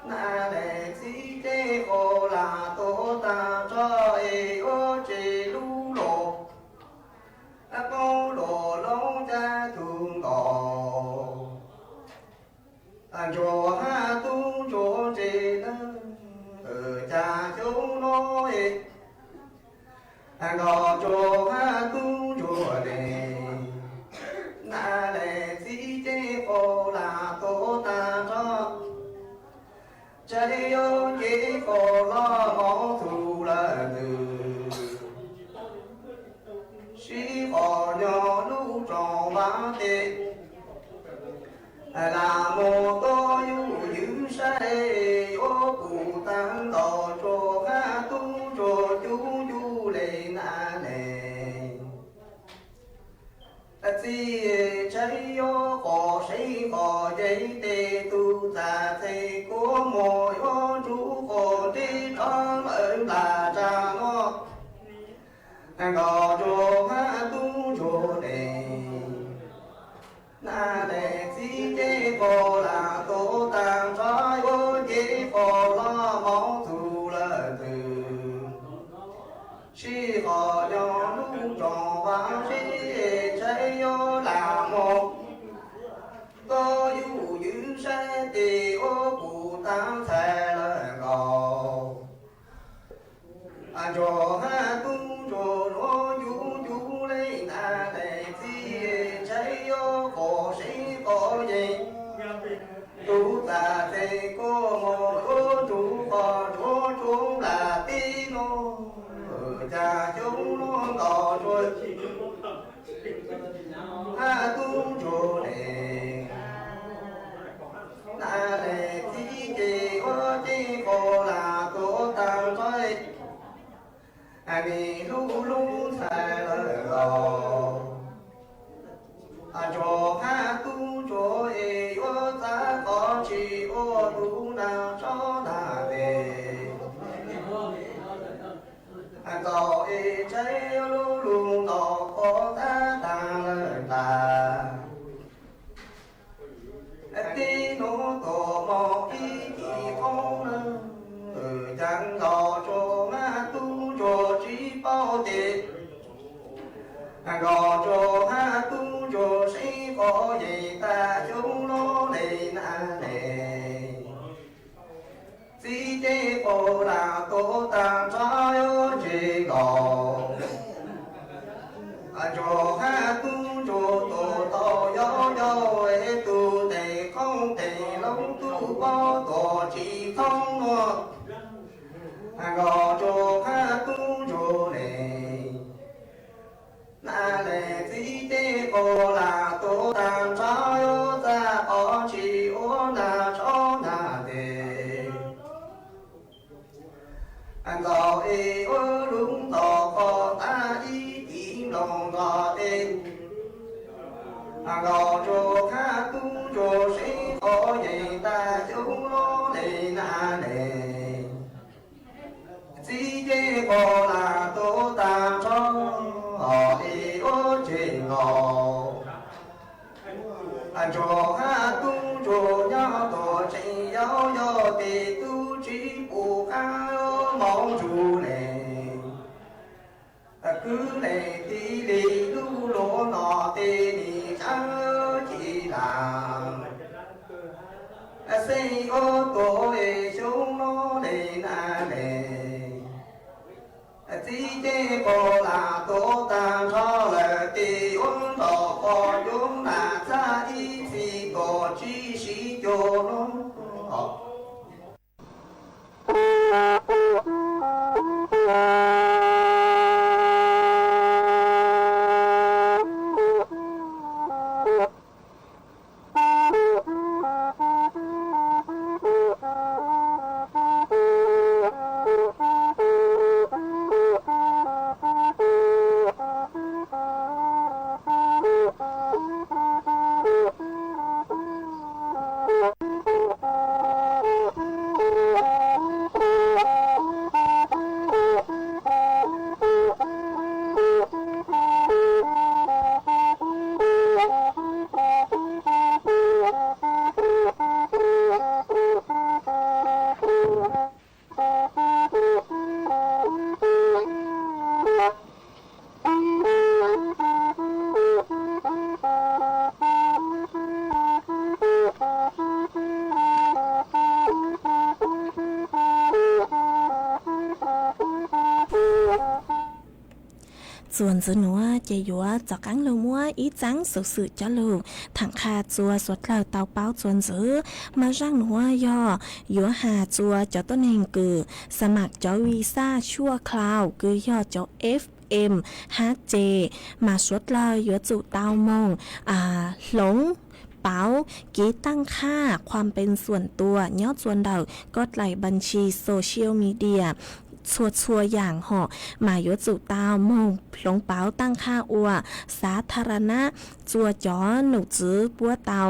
Nam le txiv ces qhov lam tuav taag nrho es yuav tseg lub los, qoob los loob caj tug nkaus ntsuag hab tub ntsuag ntse nawb, cas xyoo no es nkaus ntsuag hab tub ntsuag le. Nam le txiv ces qhov lam tuav taag nrho, ntshai yuav ces qhov los moog tug lawm ntws, sij qom nyoog lub rooj vag tes, lam moog tuaj yug ywv saib yuav pum taag nkaus ntsuag hab tub ntsuag cub cub le. Nam Tej tug txaj txhej kua muag yuav ntsug qhov teb rov lawm nplas tsa no, nkauj ntsuag hab tub ntsuag ne. Nab lees txiv ces qos lam tuav tag nrho yuav ces qos los mob txug lawm twg. Sib qos nyob lub rooj vag zeb ntshai yuav lam moog, koj yuj ywv saib tes ua kuv tag ntxhais lawm nkaus. Ntsuag hab tub ntsuag nuav yuv yuv le, nab lees txiv ntshai yuav qos seb qos yees. Tug txaj txhej kua muag yuav ntsug qos ntsuag tsuag nplas teb no, cas xyoo no nkauj ntsuag hab tub ntsuag ne. Nab lees txiv ces ua ces qos lam tuav tag nrho, nim lub lub ntxhais lawm los. Ntsuag hab tub ntsuag es yuav txav qos tsis ua tug nag tso nag tes. Ntxaus es ntshai lub lug ntaus qos tag tag lawm tas. Teb nuav tuaj moog ib kis qoob lawm, cas nkauj ntsuag hab tub ntsuag tsis paub tes. Nkauj ntsuag hab tub ntsuag seb qos yees tag xyoo no le nab lees. Txiv ces qos lam tuav tag nrho yuav ntseg nkaus. Ntsuag hab tub ntsuag tuaj tau yau yau es tug tes qoob tes loo tub pob tuaj tsis thoob nuav. Nkauj ntsuag hab tub ntsuag le. Nab lees txiv ces qos lam tuav tag nrho yuav txav qos tsis ua nag tso nag tes. Ntxaus es ua lub ntaus qos tag ib kis nplooj nkaus tes. Nkauj ntsuag hab tub ntsuag seb qos yees tag xyoo no le nab lees. Txiv ces qos lam tuav tag nrho es ua ntseg nkaus. Ntsuag hab tub ntsuag nyob tuaj tseem yau yau tes tub tsis pum qab moog ntsug le. Kwv le tig li lub luag no tes nim tsaab ci lam. Xeeb ua tuag es xyoo no le nab lees. Txiv ces qos lam tuav tag nrho lawm tes ua ntaus qos yuav nag txag ib txhis tuaj tsis siv cuag no. Txuas ntxiv nuav ces yuav rov qaab lug muab ib txaab xuv xwm coj lug thaam qha txug suav dlawg tau paub txuas ntxiv. Mas zaaj nuav yog yuav has txug cov tuab neeg kws xa mam cov visa shuaj khlaus kws yog cov F M H C, mas suav dlawg yuav tsum tau moog hloov pauv kev taaj khaj ความเป็นส่วนตัว nyob txua ntawm koj dlaim บัญชี social media txhua txhua yaam hom mas yuav tsum tau moog hloov pauv taaj qhaj ua xav tha ra nab txua cov num txwv puab tau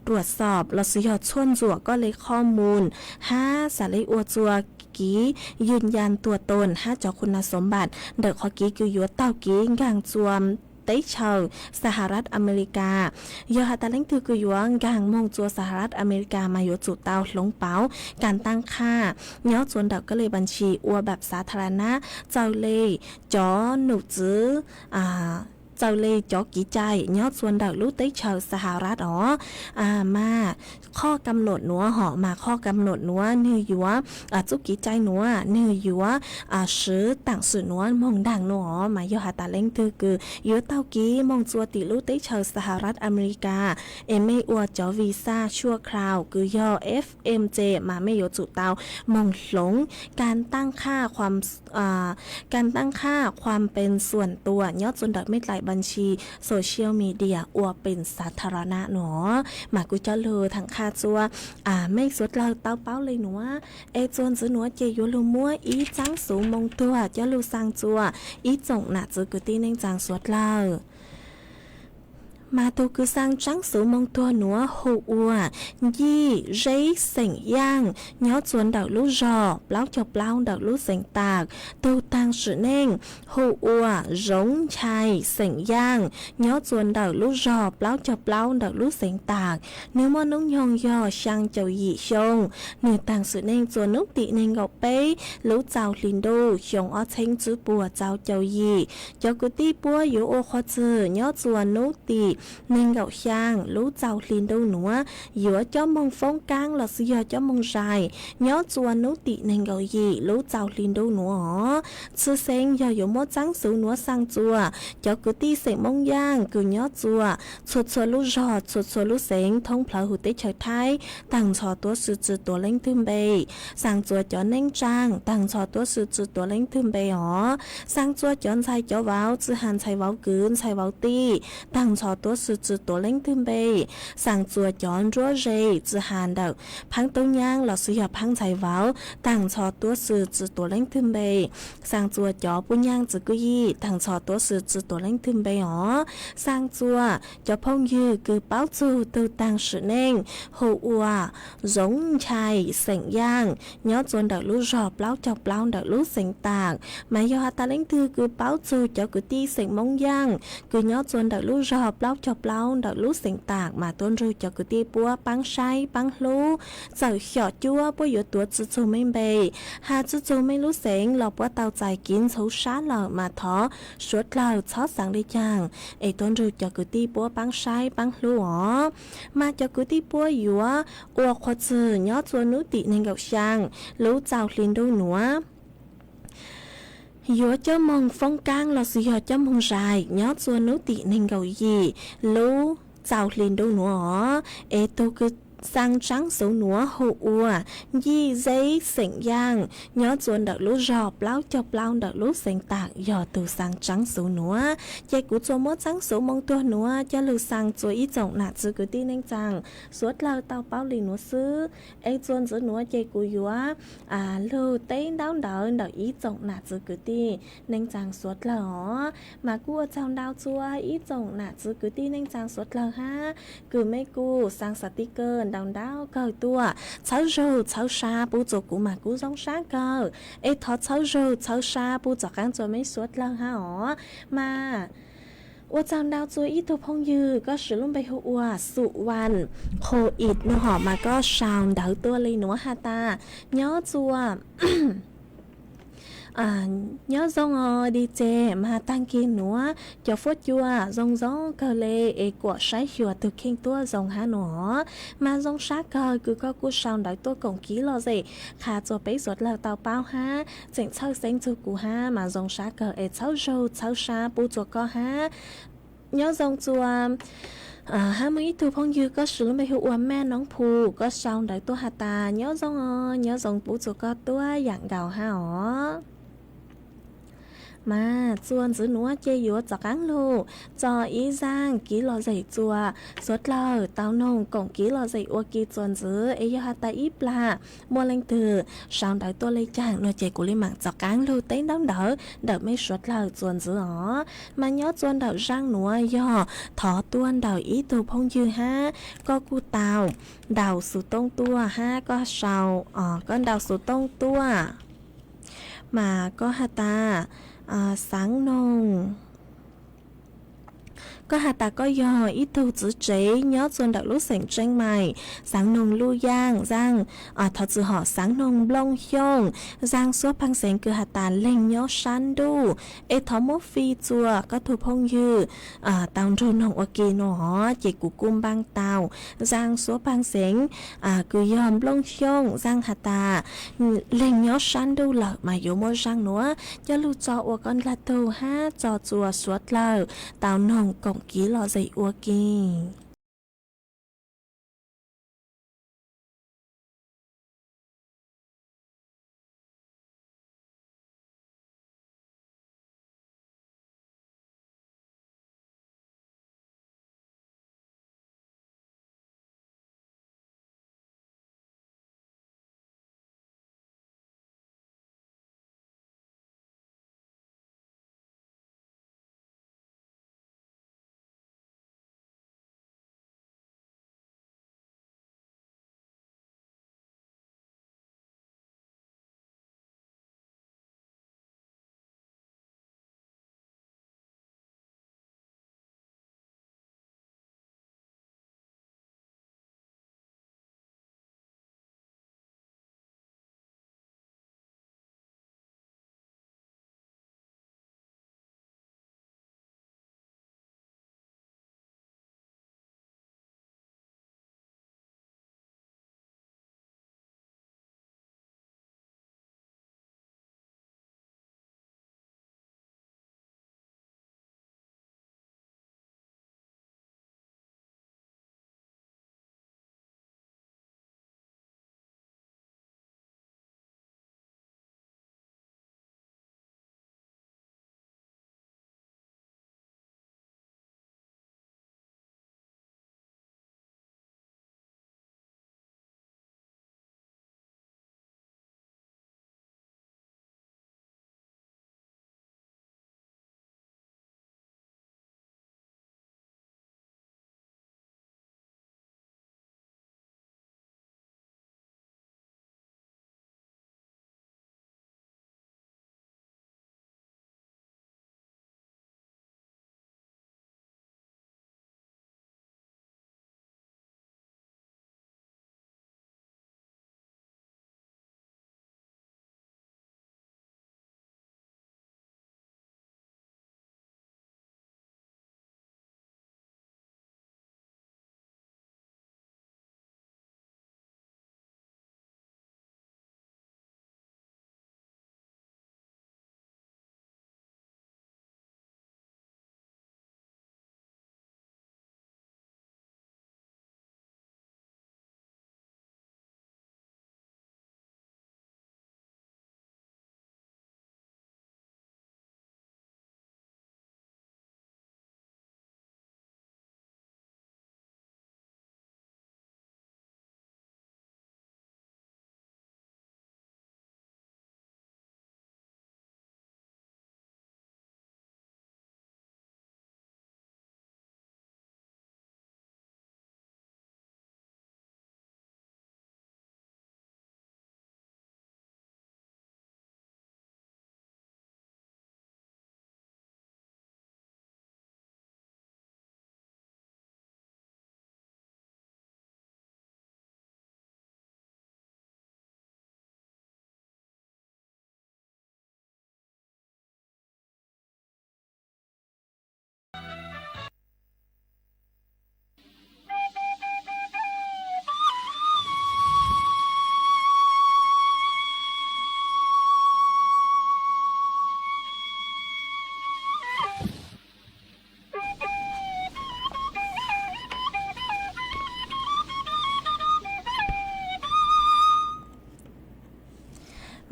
ruam xoom lossis yog txhuaj ntxuam koj le qhov mus hab xav le ua txua kiv yws yas tuam toom hab cov khu nas xoov npam ntawm qhov kiv kws yuav taug kiv nkaag txua teb chaws Saharat America. Yog has tas leej twg kws yuav nkaag moog txua Saharat America mas yuav tsum tau hloov pauv kaam taaj qhaj nyob txua ntawm koj le npaas tshis ua npaam xav tha ra nab txawm le cov num txwv txawm le cov kiv cai nyob txua ntawm lub teb chaws Saharat os. Mas qhov kam nuam nuav hom mas qhov kam nuam nuav nwg yuav txuj kiv cai nuav nwg yuav swv taam sim nuav moog ntaag nuav os. Mas yog has tas leej twg kws yuav taug kiv moog txua tim lub teb chaws Saharat America es mej ua cov visa sua kraus kws yog FMC mas mej yuav tsum tau moog hloov kaam taaj qhaj kaam taaj qhaj khuam pees xuam tuam nyob txua ntawm mej dlaim npaas tshis social media ua pees xav tha ra nab nuav. Mas kuv coj lug thaam qha txua mej suav dlawg tau paub le nuav es txua ntxiv nuav ces yuav lug muab ib txaab xuv moo tuag coj lug xaa txua ib tsoom nam txwv kwv tij neej tsaa suav dlawg. Mas tug kws xaa tsaab xuv moo tuag nuav hu ua Yij Zeb xeem Yaaj nyob txua ntawm lub zog plaub caug plaub ntawm lub xeev Taam. Tug taag sim neej hu ua Zoov Nchai xeem Yaaj nyob txua ntawm lub zog plaub caug plaub ntawm lub xeev Taam. Nwg muaj nub nyoog yog xyaa caum yim xyoo. Nwg taag sim neej txua nub tim neeg nkaum peb lub txaus hli ntuj xyoo ob txheeb tswb puas txaus caum yim. Cov kwv tij puab yuav ua qhov txwg nyob txua nub tim neeg nkaum xyaa lub txaus hli ntuj nuav yuav cob moog foob kaab lossis yog cob moog zais nyob txua nub tim neeg nkaum yim lub txaus hli ntuj nuav os. Txhwj xeeb yog yuav muab txaab xuv nuav xaa txua cov kwv tij xeem Moob Yaaj kws nyob txua txhua txhua lub zog txhua txhua lub xeev thoob plawg huv teb chaws Thaib taag nrho tuab si tsi tuav leej twg npe. Xaa txua cov neej tsaa taag nrho tuab si tsi tuav leej twg npe os. Xaa txua cov ntxhais cov vauv tsi has ntxhais vauv kwv ntxhais vauv tij taag nrho tuab si tsi tuav leej twg npe. Xaa txua cov nruab ze tsi has ntawm phaab tub nyaab lossis yog phaab ntxhais vauv taag nrho tuab si tsi tuav leej twg npe. Xaa txua cov puj nyaaj txiv kwj yij taag nrho tuab si tsi tuav leej twg npe os. Xaa txua cov phooj ywg kws paub txug tug taag sim neej hu ua Zoov Nchai xeem Yaaj nyob txua ntawm lub zog plaub caug plaub ntawm lub xeev Taam. Mas yog has tas leej twg kws paub txug cov kwv tij xeem Moob Yaaj kws nyob txua ntawm lub zog plaub caug plaub ntawm lub xeev Taam mas tuab nrug cov kwv tij puab paab saib paab hlub. Txawm xyom cuab puab yuav tuav tsi txug mej npe, has tsi txug mej lub xeev los puab tau txais kiv ntxhuv sab lawm mas thov suav dlawg txhob xaav le caag es tuab nrug cov kwv tij puab paab saib paab hlub os. Mas cov kwv tij puab yuav ua qhov txwg nyob txua nub tim neeg nkaum xyaa lub txaus hli ntuj nuav yuav cob moog foob kaab lossis yog cob moog zais nyob txua nub tim neeg nkaum yim lub txaus hli ntuj nuav os. Es tug kws xaa tsaab xuv nuav hu ua Yij Zeb xeem Yaaj nyob txua ntawm lub zog plaub caug plaub ntawm lub xeev Taam yog tug xaa tsaab xuv nuav. Ces kuv txua muab txaab xuv moo tuag nuav coj lug xaa txua ib tsoom nam txwv kwv tij neej tsaa suav dlawg tau paub le nuav xwb. Es txua ntxiv nuav ces kuv yuav lug teb ntaub ntawv ntawm ib tsoom nam txwv kwv tij neej tsaa suav dlawg os. Mas kuj ua tsaug ntau txua ib tsoom nam txwv kwv tij neej tsaa suav dlawg hab kws mej kuj xaa xav tij kawg ntau ntau kawg tuaj txhawb zug txhawb sab pub txua kuv mas kuj zoo sab kawg. Es thov txhawb zug txhawb sab pub txuas qaab txua mej suav dlawg hab os. Mas ua tsaug ntau txua ib tug phooj ywg koj siv lub npe hu ua Xum Vaj Qhu It no hom mas koj sau ntawv tuaj le nuav has tas nyob txua nyob zoo os di tse, mas taag kis nuav cov fuab cua zoo zoo kawg le es kuam saib xyuas tug kheej tuab zoo hab nuav. Mas zoo sab kawg kws koj kuj sau ntawv tuaj koom kiv lom zem qha txua peb suav dlawg tau paub hab tseem txhawj xeeb txug kuv hab mas zoo sab kawg es txhawb zug txhawb sab pub txua koj hab. Nyob zoo txua hab muaj ib tug phooj ywg koj siv lub npe hu ua Maj Noob Phu, koj sau ntawv tuaj has tas nyob zoo os, nyob zoo pub txua koj tuab yaam nkaus hab os. Mas txuas ntxiv nuav ces yuav txaus qaab lug txog ib zaaj kiv lom zem txuas suav dlawg tau noog koom kiv lom zem ua ke txuas ntxiv es yog has tas ib plag muaj leej twg sau ntawv tuaj le caag no ces kuv le maam txaus qaab lug teb ntawv ntawd ntawm mej suav dlawg txuas ntxiv os. Mas nyob txuas ntawm zaaj nuav yog thov tuaj ntawm ib tug phooj ywg hab koj kuj tau ntaus xuv tooj tuaj hab koj sau, koj ntaus xuv tooj tuaj mas koj has tas xaav noog, koj has tas koj yog ib tug txiv tsev nyob txuas ntawm lub xeem Tseeb Mais, xaav noog luj yaaj zaaj, thov txim hom, xaav noog nplooj xyooj zaaj xuab paag xeev kws has tas leeg nyob sab ntuj, es thov muab fij txuas koj tug phooj ywg tau nrug noog ua ke no os. Ces kuv kuj npaaj tau zaaj xuab paag xeev kws yog nplooj xyooj zaaj has tas leeg nyob sab ntuj lawm mas yuav muaj zaaj nuav coj lug tso ua koj dlaag tug hab tso txuas suav dlawg tau noog koom kiv lom zem ua ke.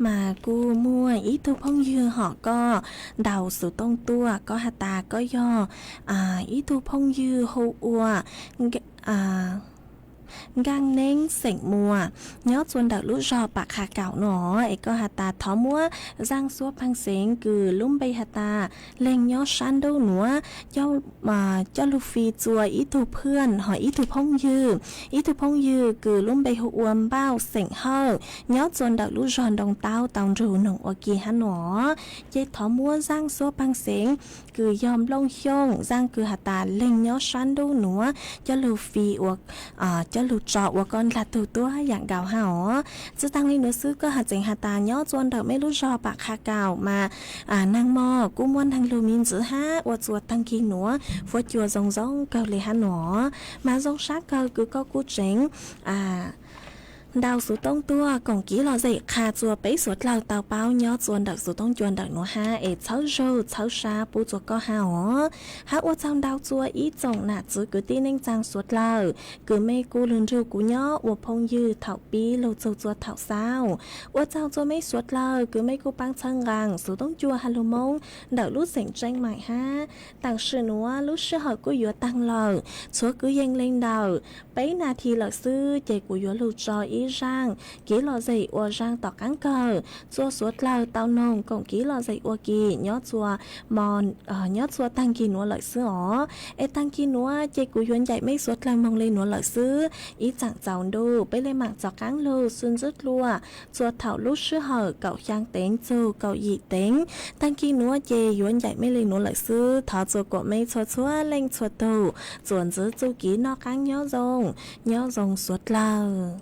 Mas kuj muaj ib tug phooj ywg hom koj ntaus xov tooj tuaj, koj has tas koj yog ib tug phooj ywg hu ua Nkaaj Neeb xeem Muas, nyob txua ntawm lub zog Pam Qha Kaum no, es koj has tas thov muab zaaj xuab paag xeev kws lub npe has tas leeg nyob sab ntuj nuav, coj lug fij txua ib tug phwj hos ib tug phooj ywg, ib tug phooj ywg kws lub npe hu ua Npauj xeem Hawj, nyob txua ntawm lub zog Ntoo Taub tau nrug noog ua ke hab no. Ces thov muab zaaj xuab paag xeev kws yog Nplooj Xyooj, zaaj kws has tas leeg nyob sab ntuj nuav, coj lug fij ua coj lug tso ua koj ndlag tug tuab yaam nkaus hab os. Tsi taag le nuav xwb, koj has tseem has tas nyob txua ntawm meb lub zog Pam Qha Kaum mas naag mog kuj muaj naag lug me ntxwv hab ua txua taag kis nuav fuab cua zoo zoo kawg le hab no. Mas zoo sab kawg kws koj kuj tseem ntaus xov tooj tuaj koom kev lom zem qha txua peb suav dlawg tau paub nyob txua ntawm xov tooj cua ntawm nuav hab es txhawb zug txhawb sab pub txua koj hab os. Hab ua tsaug ntau txua ib tsoom nam txiv kwv tij neej tsaa suav dlawg kws mej kuj lug nrug kuv nyob ua phooj ywg thaum pib lug txug txua thaum xaus. Ua tsaug txua meb suav dlawg kws mej kuj paab txhawb nqaa xov tooj cua ha lug Moob ntawm lub xeem Tseeb Maim hab. Taam sim nuav lub sij hawm kuj yuav taag lawm, txhua kwv yees le ntawm peb nas this lawm xwb ces kuv yuav lug tso ib zaaj kev lom zem ua zaaj tom qaab kawg txua suav dlawg tau noog koom kev lom zem ua ke nyob txua mo nyob txua taag kis nuav lawm xwb os. Es taag kis nuav ces kuv yuav ncaim meb suav dlawg moog le nuav lawm xwb. Ib tsaam tsaus ntuj peb le maam rov qaab lug xwb ntxwb dlua txua thaum lub sij hawm kaum xyaa teev txug kaum yim teev. Taag kis nuav ces yuav ncaim mej le nuav lawm xwb. Thov txua kuam mej txhua txhua leej txhua tug txuas ntxiv txuj kev noj qaab nyob zoo, nyob zoo suav dlawg.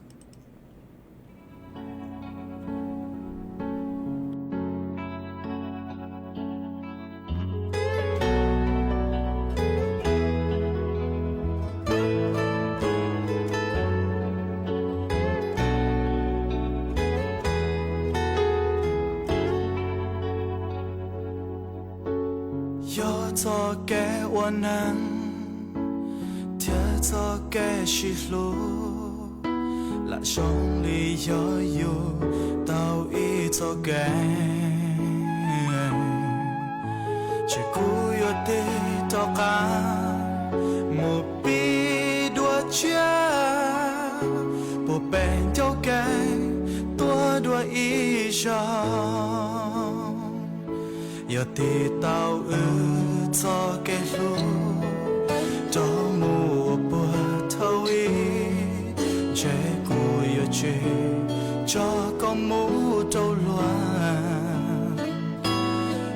Yog txoj kev ua neeg thiab txoj kev sib hlub, lam zoo li yog yug tau ib txoj kev. Ces kuv yuav tig rov qab mus pib dua tshiab, puag pem ncauj kev tuaj dua ib zaug. Yog tig tau wb txoj kev hlub rov mus ua puag thaum ub, ntshe kuv yuav tsis tso koj mus rau luag.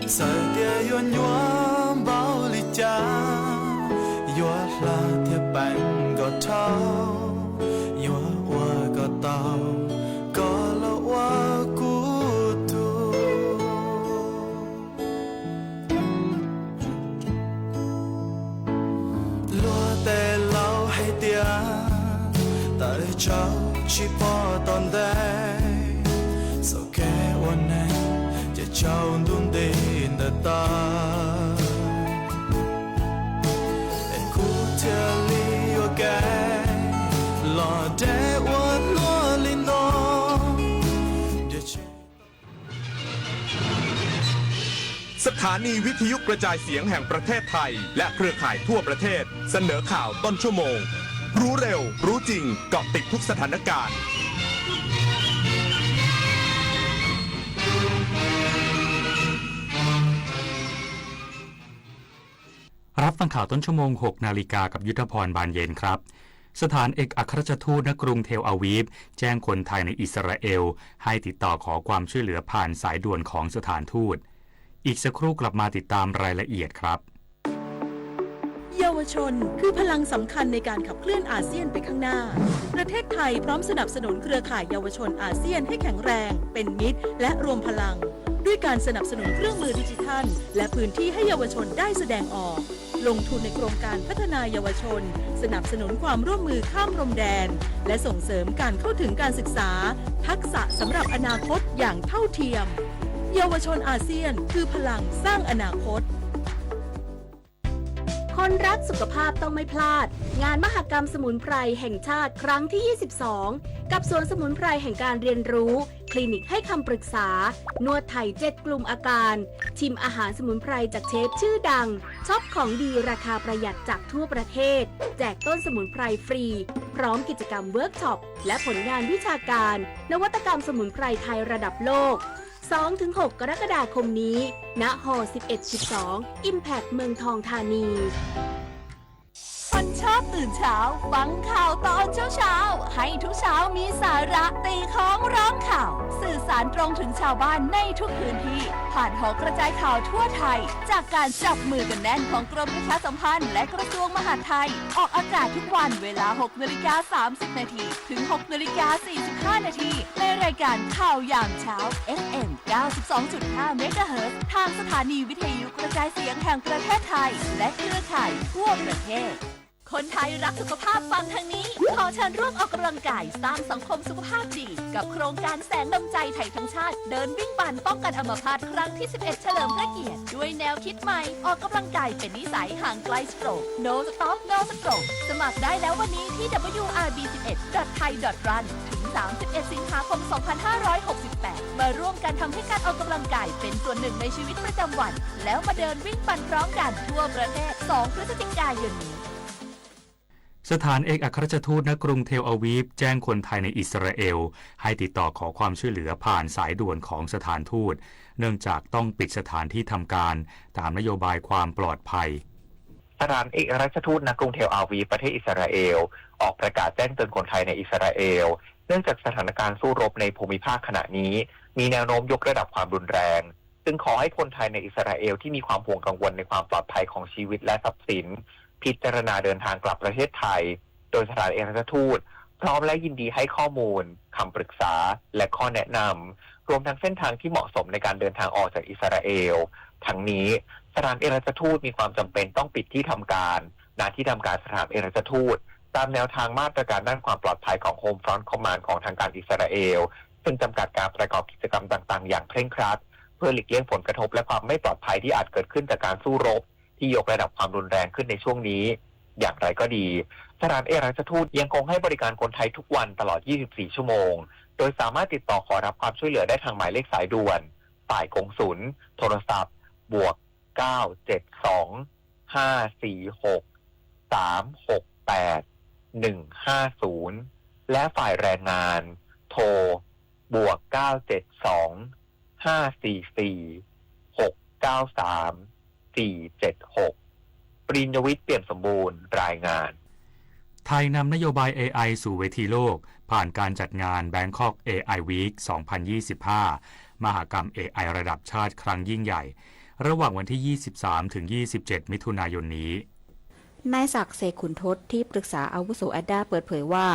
Txawm tias yuav nyuaj npaum li cas, yuav hla thiab peem kom dhau, yuav ua kom tau koj los ua kuv tug. Luag tej laus hais tias tawm tsau tsis pom tom ntej, txoj kev ua neeg ces tsaus ntuj nti ntawm tag. Es kuv thiaj li yuam kev los deb ua luaj li no. สถานีวิทยุกระจายเสียงแห่งประเทศไทย และเครือข่ายทั่วประเทศ เสนอข่าวต้นชั่วโมง รู้เร็ว รู้จริง เกาะติดทุกสถานการณ์ รับฟังข่าวต้นชั่วโมง หกนาฬิกา กับยุทธพร บานเย็นครับ สถานเอกอัครราชทูตณกรุงเทลอาวีฟแจ้งคนไทยในอิสราเอลให้ติดต่อขอความช่วยเหลือผ่านสายด่วนของสถานทูต อีกสักครู่กลับมาติดตามรายละเอียดครับ เยาวชนคือพลังสำคัญในการขับเคลื่อนอาเซียนไปข้างหน้า ประเทศไทยพร้อมสนับสนุนเครือข่ายเยาวชนอาเซียนให้แข็งแรง เป็นมิตร และรวมพลัง ด้วยการสนับสนุนเครื่องมือดิจิทัล และพื้นที่ให้เยาวชนได้แสดงออก ลงทุนในโครงการพัฒนายาวชน สนับสนุนความร่วมมือข้ามพรมแดน และส่งเสริมการเข้าถึงการศึกษา ทักษะสำหรับอนาคตอย่างเท่าเทียม เยาวชนอาเซียนคือพลังสร้างอนาคต คนรักสุขภาพต้องไม่พลาด งานมหกรรมสมุนไพรแห่งชาติครั้งที่ ยี่สิบสอง กับสวนสมุนไพรแห่งการเรียนรู้ คลินิกให้คำปรึกษา นวดไทย เจ็ด กลุ่มอาการ ชิมอาหารสมุนไพรจากเชฟชื่อดัง ช็อปของดีราคาประหยัดจากทั่วประเทศ แจกต้นสมุนไพรฟรี พร้อมกิจกรรมเวิร์กช็อป และผลงานวิชาการ นวัตกรรมสมุนไพรไทยระดับโลก สองถึงหก กรกฎาคมนี้ ณ ฮอ สิบเอ็ด สิบสอง Impact เมืองทองธานี คนชอบตื่นเช้า ฟังข่าวตอนเช้าๆ ให้ทุกเช้ามีสาระ ตีค้องร้องข่าว สื่อสารตรงถึงชาวบ้านในทุกพื้นที่ ผ่านหอกระจายข่าวทั่วไทย จากการจับมือกันแน่นของกรมประชาสัมพันธ์และกระทรวงมหาดไทย ออกอากาศทุกวันเวลา หกนาฬิกา สามสิบนาที ถึง หกนาฬิกา สี่สิบห้านาที ในรายการข่าวยามเช้า เอฟเอ็ม เก้าสิบสองจุดห้า เมกะเฮิรตซ์ ทางสถานีวิทยุกระจายเสียงแห่งประเทศไทย และเครือข่ายทั่วประเทศ คนไทยรักสุขภาพฟังทางนี้ ขอเชิญร่วมออกกำลังกายสร้างสังคมสุขภาพดี กับโครงการแสงดวงใจไทยทั้งชาติ เดินวิ่งปั่นป้องกันอัมพาตครั้งที่ สิบเอ็ด เฉลิมพระเกียรติ ด้วยแนวคิดใหม่ ออกกำลังกายเป็นนิสัย ห่างไกล stroke No stop No stroke สมัครได้แล้ววันนี้ที่ ดับเบิลยูอาร์บีสิบเอ็ด dot thai dot run ถึง สามสิบเอ็ด สิงหาคม สองพันห้าร้อยหกสิบแปด มาร่วมกันทำให้การออกกำลังกายเป็นส่วนหนึ่งในชีวิตประจำวัน แล้วมาเดินวิ่งปั่นพร้อมกันทั่วประเทศ สอง พฤศจิกายนนี้ สถานเอกอัครราชทูตณกรุงเทลอาวีฟแจ้งคนไทยในอิสราเอลให้ติดต่อขอความช่วยเหลือผ่านสายด่วนของสถานทูต เนื่องจากต้องปิดสถานที่ทำการตามนโยบายความปลอดภัย สถานเอกอัครราชทูตณกรุงเทลอาวีฟประเทศอิสราเอล ออกประกาศแจ้งเตือนคนไทยในอิสราเอล เนื่องจากสถานการณ์สู้รบในภูมิภาคขณะนี้ มีแนวโน้มยกระดับความรุนแรง จึงขอให้คนไทยในอิสราเอลที่มีความห่วงกังวลในความปลอดภัยของชีวิตและทรัพย์สิน พิจารณาเดินทางกลับประเทศไทย โดยสถานเอกอัครราชทูตพร้อมและยินดีให้ข้อมูล คำปรึกษา และข้อแนะนำ รวมทั้งเส้นทางที่เหมาะสมในการเดินทางออกจากอิสราเอล ทั้งนี้ สถานเอกอัครราชทูตมีความจำเป็นต้องปิดที่ทำการ ณ ที่ทำการสถานเอกอัครราชทูต ตามแนวทางมาตรการด้านความปลอดภัยของ Home Front Command ของทางการอิสราเอล ซึ่งจำกัดการประกอบกิจกรรมต่างๆ อย่างเคร่งครัด เพื่อหลีกเลี่ยงผลกระทบและความไม่ปลอดภัยที่อาจเกิดขึ้นจากการสู้รบที่ยกระดับความรุนแรงขึ้นในช่วงนี้ อย่างไรก็ดี สถานเอกอัครราชทูตยังคงให้บริการคนไทยทุกวันตลอด ยี่สิบสี่ ชั่วโมง โดยสามารถติดต่อขอรับความช่วยเหลือได้ทางหมายเลขสายด่วน ฝ่ายกงสุล โทรศัพท์ บวก เก้าเจ็ดสอง ห้าสี่หก สามหกแปด หนึ่งห้าศูนย์ และฝ่ายแรงงาน โทร บวก เก้าเจ็ดสอง ห้าสี่สี่ หกเก้าสาม สี่เจ็ดหก ปริญญวิทย์ เปี่ยมสมบูรณ์ รายงาน ไทยนำนโยบาย เอไอ สู่เวทีโลก ผ่านการจัดงาน Bangkok เอไอ Week สองพันยี่สิบห้า มหกรรม เอไอ ระดับชาติครั้งยิ่งใหญ่ ระหว่างวันที่ ยี่สิบสามถึงยี่สิบเจ็ด มิถุนายนนี้ นายศักดิ์ เสกขุนทศ ที่ปรึกษาอาวุโส แอดด้า เปิดเผยว่า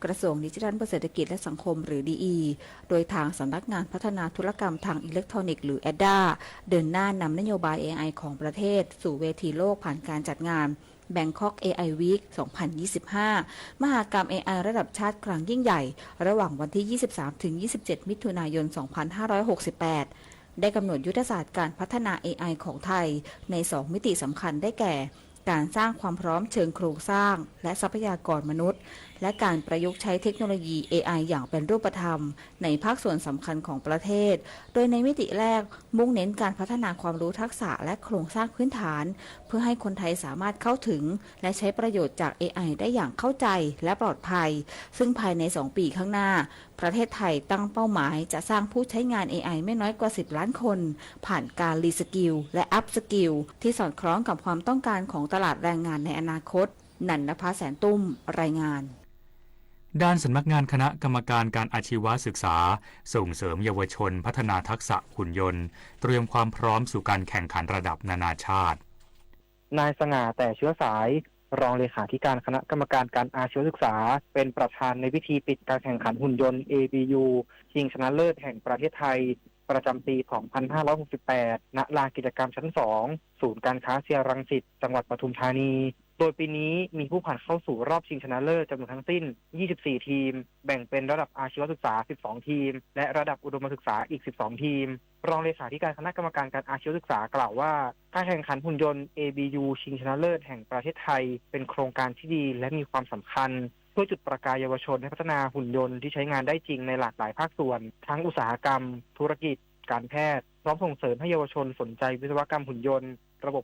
กระทรวงดิจิทัลเพื่อเศรษฐกิจและสังคม หรือ ดีอี โดยทางสำนักงานพัฒนาธุรกรรมทางอิเล็กทรอนิกส์ หรือ แอดด้า เดินหน้านำนโยบาย เอไอ ของประเทศสู่เวทีโลกผ่านการจัดงาน Bangkok เอไอ Week สองพันยี่สิบห้า มหกรรม เอไอ ระดับชาติครั้งยิ่งใหญ่ ระหว่างวันที่ ยี่สิบสามถึงยี่สิบเจ็ด มิถุนายน สองพันห้าร้อยหกสิบแปด ได้กำหนดยุทธศาสตร์การพัฒนา เอไอ ของไทย ในสองมิติสำคัญได้แก่ การสร้างความพร้อมเชิงโครงสร้าง และทรัพยากรมนุษย์ และการประยุกต์ใช้เทคโนโลยี เอไอ อย่างเป็นรูปธรรม ในภาคส่วนสำคัญของประเทศ โดยในมิติแรก มุ่งเน้นการพัฒนาความรู้ทักษะและโครงสร้างพื้นฐาน เพื่อให้คนไทยสามารถเข้าถึง และใช้ประโยชน์จาก เอไอ ได้อย่างเข้าใจ และปลอดภัย ซึ่งภายในสองปีข้างหน้า ประเทศไทยตั้งเป้าหมายจะสร้างผู้ใช้งาน เอไอ ไม่น้อยกว่า สิบล้านคน ผ่านการ reskill และ upskill ที่สอดคล้องกับความต้องการของตลาดแรงงานในอนาคต นันทพัฒน์ แสนตุ้ม รายงาน ด้านสำนักงานคณะกรรมการการอาชีวศึกษา ส่งเสริมเยาวชนพัฒนาทักษะหุ่นยนต์ เตรียมความพร้อมสู่การแข่งขันระดับนานาชาติ นายสง่า แต่เชื้อสาย รองเลขาธิการคณะกรรมการการอาชีวศึกษา เป็นประธานในพิธีปิดการแข่งขันหุ่นยนต์ เอบียู ชิงชนะเลิศแห่งประเทศไทย ประจำปี สองพันห้าร้อยหกสิบแปด ณ ลานกิจกรรมชั้น สอง ศูนย์การค้าเซียรังสิต จังหวัดปทุมธานี โดยปีนี้มีผู้ผ่านเข้าสู่รอบชิงชนะเลิศจำนวนทั้งสิ้นยี่สิบสี่ทีม แบ่งเป็นระดับอาชีวศึกษาสิบสองทีม และระดับอุดมศึกษาอีกสิบสองทีม รองเลขาธิการคณะกรรมการการอาชีวศึกษากล่าวว่า การแข่งขันหุ่นยนต์ เอ บี ยู ชิงชนะเลิศแห่งประเทศไทย เป็นโครงการที่ดีและมีความสำคัญ ช่วยจุดประกายเยาวชนให้พัฒนาหุ่นยนต์ที่ใช้งานได้จริงในหลากหลายภาคส่วน ทั้งอุตสาหกรรม ธุรกิจ การแพทย์ พร้อมส่งเสริมให้เยาวชนสนใจวิศวกรรมหุ่นยนต์ ระบบ